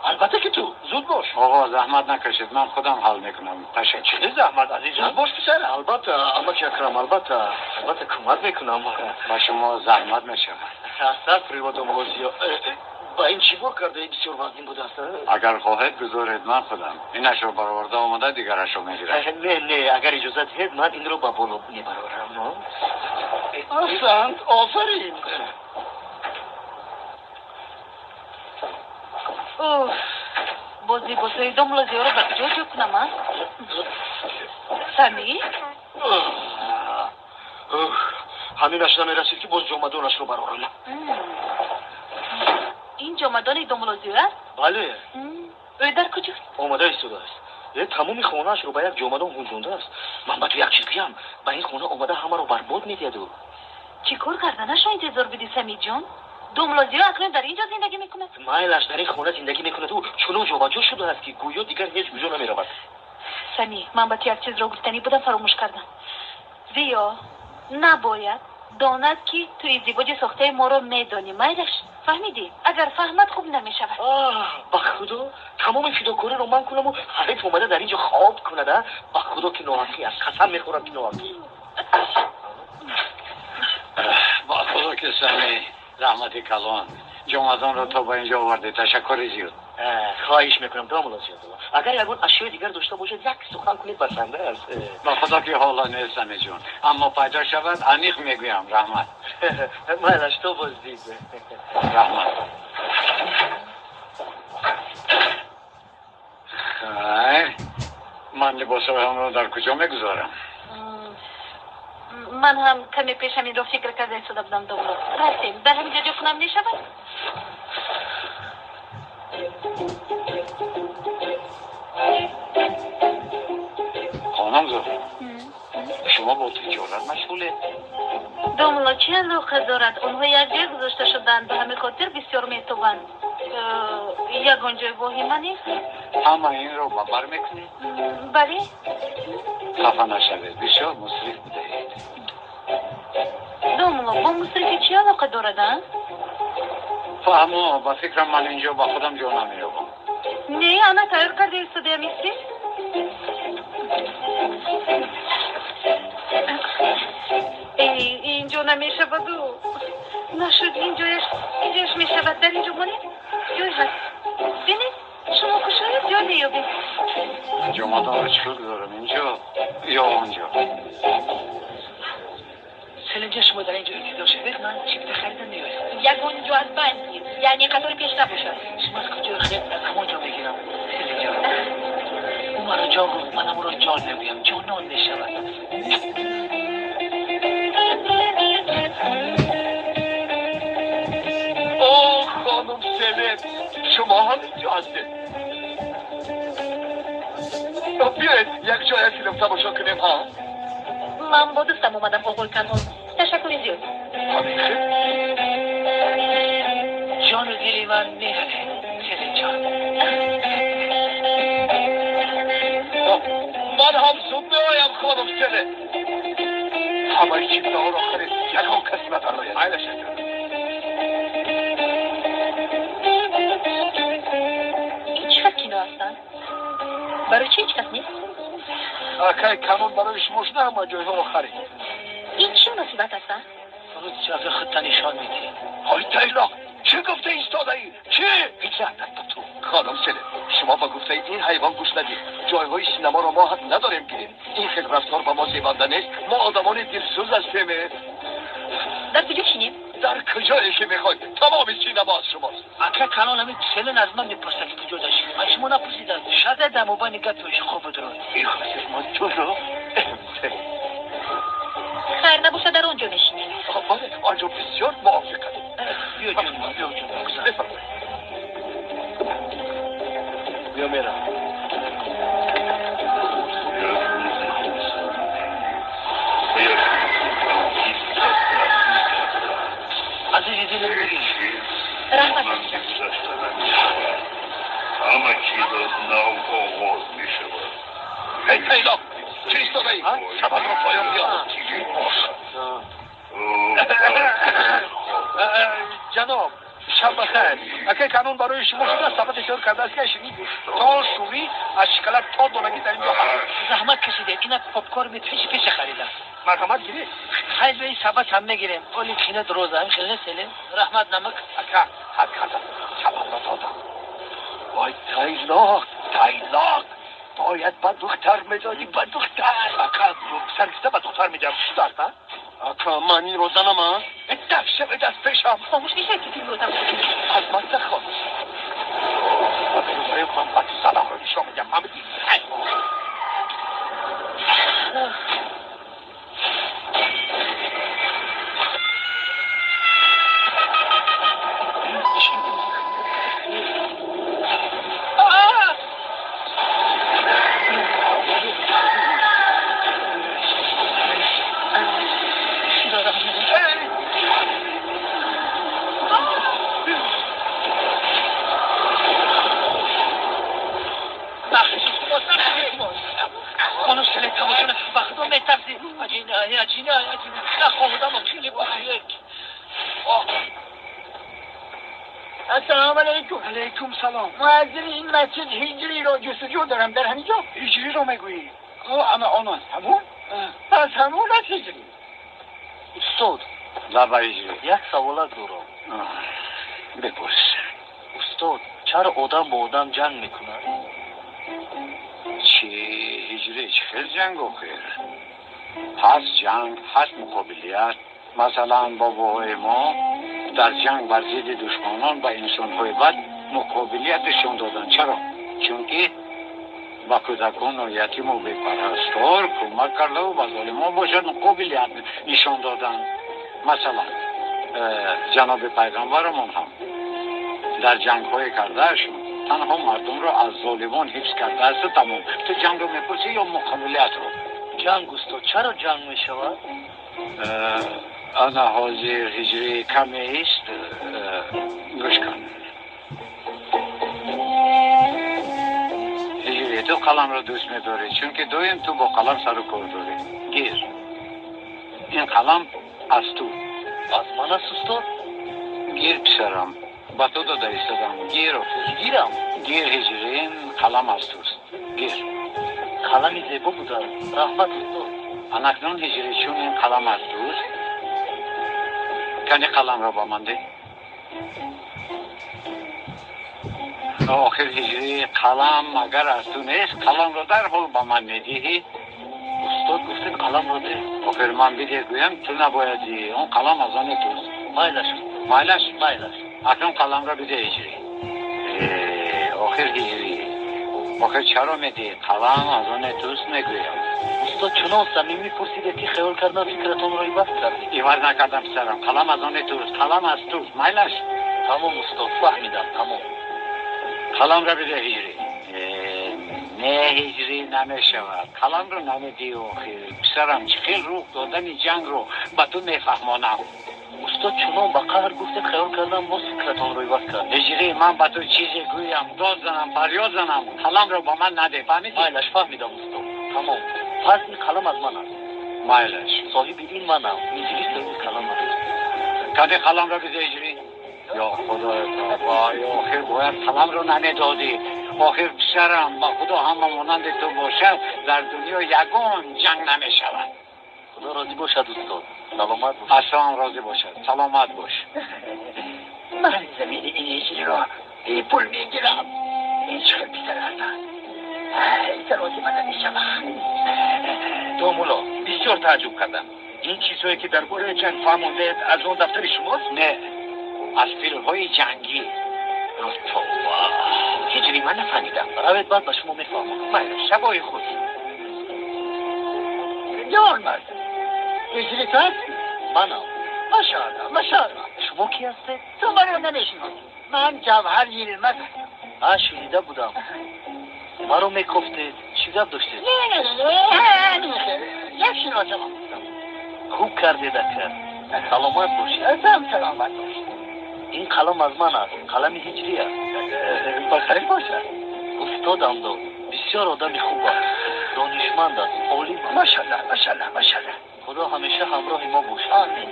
Албатта ки ту. Зуд бош. Оғо, заҳмат накашед, ман худам ҳал мекунам. Ташаккур. Чӣ заҳмат, азизам? Зуд бош писарам. Албатта, амаки Акрам, албатта, албатта кӯмак мекунам. Ба шумо заҳмат мешавад. Астағфируллоҳ домулло Зиё. Ба ин чӣ бор кардаи бисёр вазнин будааст? Агар хоҳед гузоред ман худам. Инашро бароварда омада дигарашро мегирам. Не, не, агар иҷозат диҳед ман инро ба боло мебарорам. Аҳсант, офарин. Уф, боз либосҳои домулло Зиёро ба куҷо ҷо кунам, а? Самир? Ҳаминаш намерасид ки боз ҷомадонашро барорам. Ин ҷомадони домулло Зиё аст? Бале. Ӯ дар куҷост? Омада истодааст. Тамоми хонаашро ба як ҷомадон ҳунҷондааст. Ман ба ту як чиз гӯям, ба ин хона омада ҳамаро барбод медиҳаду. Чӣ кор карданашро интизор будӣ, Самирҷон? Домулло Зиё акнун дар ин ҷо зиндагӣ мекунад? Майлаш дар ин хона зиндагӣ мекунад. Ӯ чунон ҷобаҷо шудааст ки гӯё дигар ҳеҷ куҷо намеравад. Самир, ман ба ту як чизро гуфтанӣ будам, фаромӯш кардам. Зиё набояд донад ки ту издивоҷи сохтаи моро медонӣ. Майлаш, фаҳмидӣ? Агар фаҳмад хуб намешавад. Ба худо тамоми фидокориро ман кунаму ҳариф омада дар ин ҷо хоб кунад. Ба худо ки ноҳақӣ аст, қасам мехӯрам ки ноҳақӣ. Ба худо ки Самир, раҳмати калон. Ҷомадонро то ба ин ҷо овардед. Ташаккури зиёд. Хоҳиш мекунам домулло Зиё. Агар ягон ашёи дигар дошта бошед, як сухан кунед басанда аст. Ба худо ки ҳоло нест, Самирҷон. Аммо пайдо шавад, аниқ мегӯям. Раҳмат. Майлаш, то боздид. Раҳмат. Хайр, ман либосҳоямро дар куҷо мегузорам? Ман ҳам каме пеш ҳаминро фикр карда истода будам, домулло. Рафтем, дар ҳамин ҷо ҷо кунам мешавад? Хонум Зуҳро, шумо бо тиҷорат машғулед? Домулло, чӣ алоқа дорад? Онҳо якҷоя гузошта шуданд, ба ҳамин хотир бисёр метобанд. Ягон ҷой воҳима нест. Ҳама инро ба бар мекунед? Бале. Хафа нашавед, бисёр мусриф будаед. Домулло, бо мусрифӣ чӣ алоқа дорад, а? Фаҳмо, ба фикрам ман инҷо ба худам ҷо намеёбам. Не, ана тайёр карда истодаям исти. Инҷо намешаваду. Нашуд, инҷояш мешавад. Дар инҷо монед, ҷой ҳаст. Бинед, шумо кушоед, ҷой меёбед. Ҷомадонро чӣ кор гузорам, инҷо ё онҷо? Селинҷа, шумо дар ин ҷо интизор шавед, ман чипта харида меоям. Ягон ҷо аз банд гир, яъне қатори пеш набошад. Шумо аз куҷо харед, аз ҳамон ҷо мегирам. Селинҷа, ӯ маро ҷон гуфт, манам ӯро ҷон мегӯям. Ҷонон мешавад. О, хонум Селен, шумо ҳам инҷо ҳастед. Биёед якҷоя филм тамошо кунем, ҳа? Ман бо дӯстам омадам, оғои Камол. Ташаккур. Ташаккури зиёд. Ҷону дили ман меғалед, Селин ҷон. Ман ҳам зуд меоям, хонум Селин. Ҳамаи чипдаҳоро харид, ягон кас надарояд. Майлаш ака. Ин чӣ хел кино ҳастанд? Барои чӣ ҳеҷ кас нест? Акай канон барои шумо шуда ҳама ҷойҳоро харид. Ин чӣ муносибат аст, а? Фақат чафи худта нишон медиҳӣ. Ҳой тайлоқ, чӣ гуфта истодаӣ? Чӣ? Ҳеҷ рафт ту. Хонум Селин, шумо ба гуфтаи ин ҳайвон гӯш надиҳед. Ҷойҳои синаморо мо ҳақ надорем гирем. Ин хел рафтор ба мо зебанда нест. Мо одамони дилсӯз ҳастем. Дар куҷо шинем? Дар куҷое ки мехоҳед. Тамоми синамо аз шумост. Ака канон ҳамин Селин аз ман мепурсад ки куҷо дашинем. Аз шумо напурсидам. Шада дар мобайни гапи ошиқҳо будроед. Мехостед ман туро? Хайр набошад, дар он ҷо мешинем. Бале, он ҷо бисёр мувофиқ аст. Биё ҷоним, биё ҷоним. Бифармоед. Биё мерам. Азизи дилам бигир. Раҳмат. Ҳама чиз аз нав оғоз мешавад. Эй тайлоқ, чӣ истодаӣ? Сабадро поён биёр. Ҷаноб, шаб бахайр. Акай канон барои шумо шуда сабади тайёр кардааст ки ширинӣ то шӯрӣ аз шоколад то донагӣ дар ин ҷо ҳаст. Заҳмат кашидед, ина попкорни пеши пеша харидам. Марҳамат гиред. Хайр, ба ин сабад ҳам мегирем. Оли кино дуроза, ҳам хел нест, Селин? Раҳмат, намак. Ака, ҳад кардам. Сабадро додам. Вой тайлоқ, тайлоқ. Бояд ба духтар медодӣ, ба духтар. Ака, сар гифта ба духтар медиҳам. Чӣ дард, а? Ака, ман инро занам, а? Даф шавед аз пешам. Хомӯш мешавед ки филмро тамошо кунед. Аз ман нахомӯш. Ман ба ту занамро нишон медиҳам. Фаҳмидӣ? السلام علیکم. علیکم سلام. مؤذن این مسجد هجری را جستجو دارم در همینجا. هجری را میگویی؟ اما آن است همون؟ پس همون است هجری. Устод. لبا هجری. Як саволак дорам. Бипурс. Устод, чаро одам бо одам ҷанг мекунад? Чӣ ҳиҷрӣ, чӣ хел ҷанг охир? Ҳаст ҷанг, ҳаст муқобилият. Масалан, бобоҳои мо дар ҷанг бар зидди душманон ба инсонҳои бад муқобилият нишон доданд. Чаро? Чунки ба кӯдакону ятиму бепарастор кӯмак кардаву ба золимон бошад муқобилият нишон доданд. Масалан, ҷаноби пайғамбарамон ҳам дар ҷангҳое кардаашон танҳо мардумро аз золимон ҳифз кардаасту тамом. Ту ҷангро мепурсӣ ё муқобилиятро? Ҷанг, устод. Чаро ҷанг мешавад? Ана ҳозир ҳиҷрӣ камест. Гӯш кун. Ҳиҷрӣ, ту қаламро дӯст медорӣ, чунки доим ту бо қалам сару кор дорӣ. Гир. Ин қалам аз ту. Аз ман аст, устод? Гир, писарам. Ба ту дода истодам. Гир охир. Гирам? Гир, ҳиҷрӣ, ин қалам аз туст. Гир. Қалами зебо будааст. Раҳмат, устод. Анакнун ҳиҷрӣ, чун ин қалам аз туст, кани қаламро ба ман деҳ. Охир ҳиҷрӣ, қалам агар аз ту нест, қаламро дарҳол ба ман медиҳӣ. Устод гуфтед қаламро деҳ. Охир ман бидеҳ гӯям, ту набояд диҳӣ. Он қалам аз они туст. Майлаш. Майлаш? Майлаш. Акнун қаламро бидеҳ ҳиҷрӣ. Охир ҳиҷрӣ, охир чаро медиҳӣ? Қалам аз они туст мегӯям. Устод, чунон самимӣ пурсидед ки хаёл кардам фикратонро иваз кардед. Иваз накардам, писарам. Қалам аз они туст. Қалам аз туст. Майлаш? Тамом, устод, фаҳмидам, тамом. Қаламро бидеҳ ҳиҷрӣ. Не ҳиҷрӣ намешавад. Қаламро намедиҳӣ охир. Писарам, чӣ хел рух додани ҷангро ба ту мефаҳмонам. Устод, чунон ба қаҳр гуфтед, хаёл кардам боз фикратонро иваз кард. Ҳиҷрӣ, ман ба ту чизе гӯям, дод занам, фарёд занам, қаламро ба ман надеҳ, фаҳмидӣ? Майлаш, фаҳмидам устод. Тамом. Пас ин қалам аз ман аст. Майлаш. Соҳиби ин манам. Ҳиҷрӣ соҳиби қалам аст. Кадӣ қаламро биде ҳиҷрӣ? Ё худоё тавба, ё охир бояд қаламро намедодӣ. Охир писарам, ба худо ҳама монанди ту бошад, дар дунё ягон ҷанг намешавад. Худо розӣ бошад устод. Саломат бош. Аз шумо розӣ бошад. Саломат бош. Ман замини ин ҳиҷриро бепул мегирам. Ин чӣ хел писар ҳастанд? Эътирози ман намешавад. Домулло, бисёр тааҷҷуб кардам. Ин чизҳое ки дар бораи ҷанг фаҳмондаед аз он дафтари шумост? Не, аз филмҳои ҷангӣ. Тавба, ҳиҷрӣ, ман нафаҳмидам. Равед, баъд ба шумо мефаҳмонам. Майли, шабои хуш. Ҷавон мард, ҳиҷрӣ ту ҳастӣ? Манам. Машаалло, машаалло. Шумо кӣ ҳастед? Ту маро намешиносӣ. Ман Ҷавҳар Йилмаз ҳастам. Ҳа, шунида будам. Маро мекофтед. Чӣ гап доштед? Не, не, не, ҳамин хел. Як шиносам будам. Хуб кардед, ака. Саломат бошед. Ту ҳам саломат бош. Ин қалам аз ман аст. Қалами ҳиҷрӣ аст. Ба хайр бошад. Устодам дод. Бисёр одами хуб аст. Донишманд аст, олим аст. Машаалло, машаалло, машаалло. Худо ҳамеша ҳамроҳи мо бошад. Омин.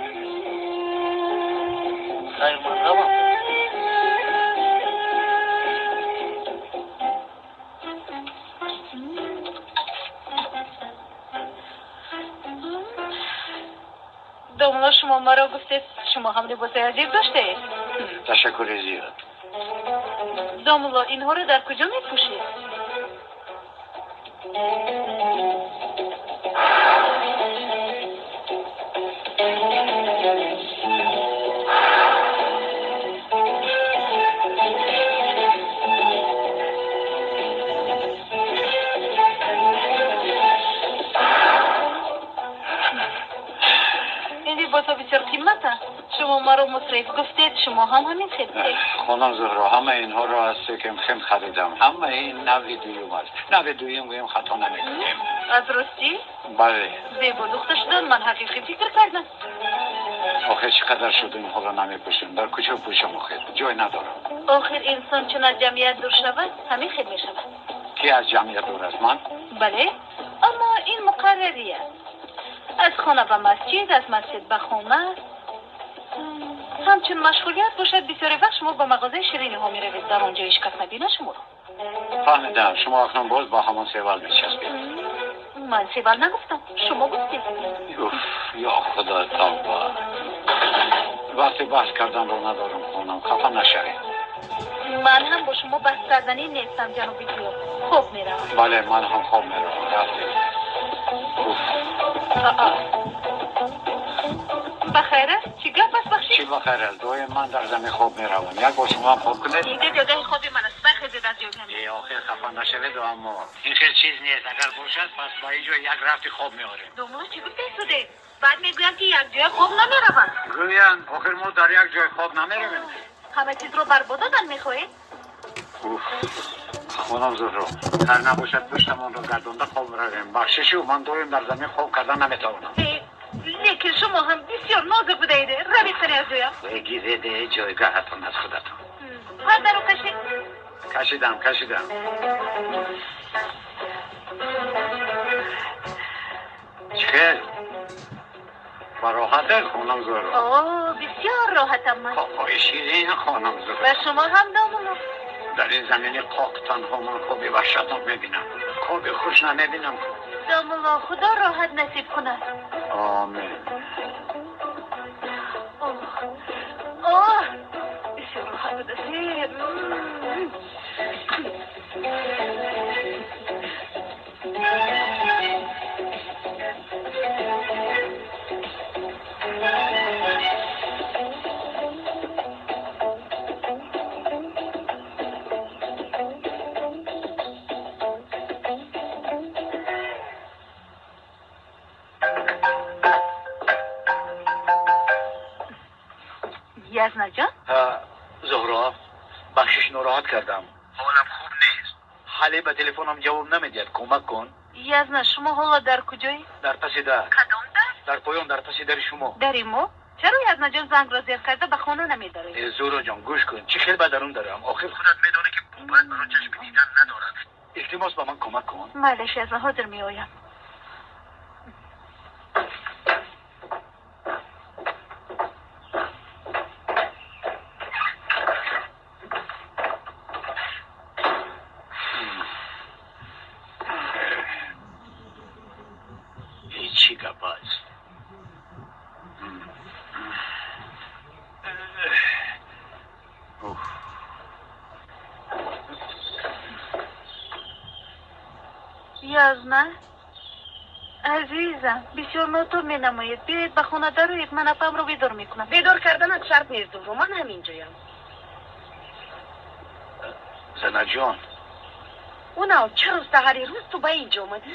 Хайр, ман равам. Домулло, шумо маро гуфтед, шумо ҳам либоси аҷиб доштаед. Ташаккури зиёд. Домулло, инҳоро дар куҷо мепӯшед? Ин либосҳо бисёр қиматанд. Шумо маро мусриф гуфтед, шумо ҳам ҳамин хел. Хонум Зуҳро, ҳамаи инҳоро аз секонд-хенд харидам. Ҳамаи ин нави дуюм аст. Нави дуюм гӯем хато намекунем. Аз ростӣ? Бале. Зебо духта шудан, ман ҳақиқӣ фикр кардам. Охир чӣ қадар шуд инҳоро намепӯшем? Дар куҷо пӯшам охир? Ҷой надорам. Охир инсон чун аз ҷамъият дур шавад, ҳамин хел мешавад. Кӣ аз ҷамъият дур аст? Ман? Бале, аммо ин муқаррарӣ аст. Аз хона ба масҷид, аз масҷид ба хона. Ҳамчун машғулият бошад, бисёре вақт шумо ба мағозаи шириниҳо меравед. Дар он ҷо ҳеҷ кас набинад шуморо. Фаҳмидам, шумо акнун боз ба ҳамон севал мечаспед. Ман севал нагуфтам, шумо гуфтед. Уф, ё худо тавба. Вақти баҳс карданро надорам, хонам, хафа нашавед. Ман ҳам бо шумо баҳс карданӣ нестам, ҷаноби Зиё. Хоб меравам. Бале, ман ҳам хоб меравам. Рафтем. Уф. Ба хайр аст? Чӣ гап аст, бахшид? Чӣ ба хайр аст? Доим ман дар замин хоб меравам. Як бор шумо ҳам хоб кунед. Инҷо ҷойгоҳи хоби ман аст. Бархезед аз ҷойгоҳ. Э, охир хафа нашавед, аммо ин хел чиз нест. Агар бошад, пас ба ин ҷо як рафти хоб меорем. Домулло, чӣ гуфта истодед? Баъд мегӯянд, ки як ҷоя хоб намераванд. Гӯянд, охир мо дар як ҷой хоб намеравем. Ҳама чизро барбод додан мехоҳед? Уф, хонум Зуҳро, ҳар набошад пуштамонро гардонда хоб равем. Бахшишу, ман доим дар замин хоб кардан наметавонам. Лекин шумо ҳам бисёр нозук будаед. Равед сари аз ҷоям. Гиред ҷойгоҳатон аз худатон. Пардаро кашед. Кашидам, кашидам. Чӣ хел? Ба роҳатед, хонум Зуҳро? О, бисёр роҳатам ман. Қоқои ширин, хонум Зуҳро. Ба шумо ҳам, домулло. Дар ин замини қоқ танҳо ман хоби ваҳшатнок мебинам. Хоби хуш намебинам. Домулло, худо роҳат насиб кунад. Омин. Оҳ, бисёр роҳат будааст. Язнаҷон? Зуҳро, бахшиш, нороҳат кардам. Ҳолам хуб нест. Ҳале ба телефонам ҷавоб намедиҳад. Кӯмак кун. Язна, шумо ҳоло дар куҷоед? Дар паси дар. Кадом дар? Дар поён, дар паси дари шумо. Дари мо? Чаро Язнаҷон зангро зер карда ба хона намедароед? Зуҳроҷон, гӯш кун. Чӣ хел ба дарун дарам? Охир худат медонӣ, ки бобоят маро чашми дидан надорад. Илтимос, ба ман кӯмак кун. Майлаш, Язна, ҳозир меоям. Чӣ гап аст? Язна, азизам, бисёр нотоб менамоед. Биёед ба хона дароед, ман апамро бедор мекунам. Бедор карданат шарт нест, Зуҳро, ман ҳамин ҷоям. Занаҷон. Унав, чаро саҳари рӯз ту ба ин ҷо омадӣ?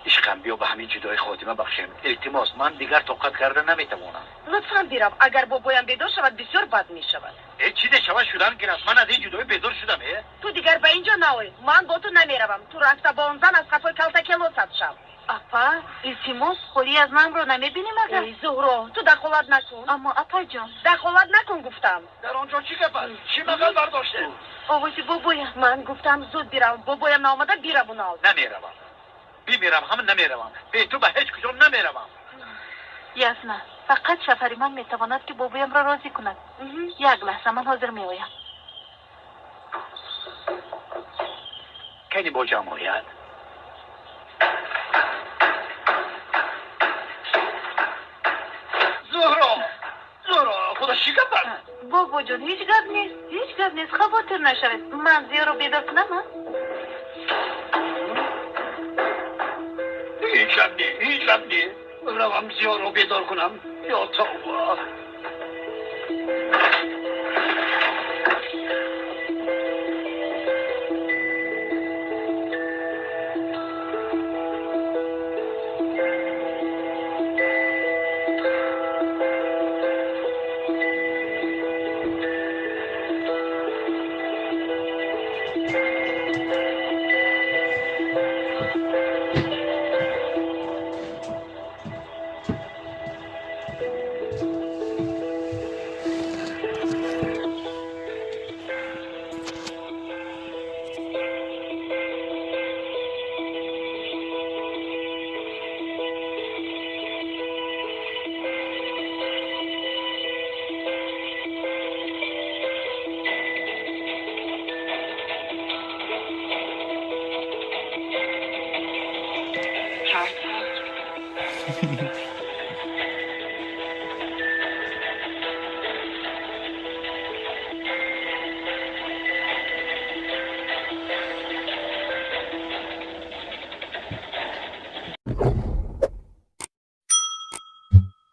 Ишқам, биё ба ҳамин ҷудоӣ хотима бахшем. Илтимос, ман дигар тоқат карда наметавонам. Лутфан бирав, агар бобоям бедор шавад, бисёр бад мешавад. Э, чӣ дешавад шудан гирад? Ман аз ин ҷудоӣ бедор шудам, э? Ту дигар ба ин ҷо наой, ман бо ту намеравам. Ту рафта бо он зан аз қафои калтакелосат шав. Апа, илтимос, холи аз намро намебинем агар? Эй, Зуҳро, ту дахолат накун. Аммо апаҷон. Дахолат накун гуфтам. Дар он ҷо чӣ гап аст? Чӣ мағал бардоштед? Овози бобоям. Ман гуфтам зуд бирав, бобоям наомада бирав унав. Намеравам. Бимирам ҳам намеравам. Бе ту ба ҳеҷ куҷо намеравам. Ясна, фақат шафари ман метавонад, ки бобоямро розӣ кунад. Як лаҳза, ман ҳозир меоям. Кани бо ҷамъ ояд? Зуҳро, Зуҳро, худо чӣ гап аст? Бобоҷон, ҳеҷ гап нест, ҳеҷ гап нест, хавотир нашавед. Ман Зиёро бедор кунам, а? Ҳеҷ гап не, ҳеҷ гап не. Равам Зиёро бедор кунам. Ё тавба.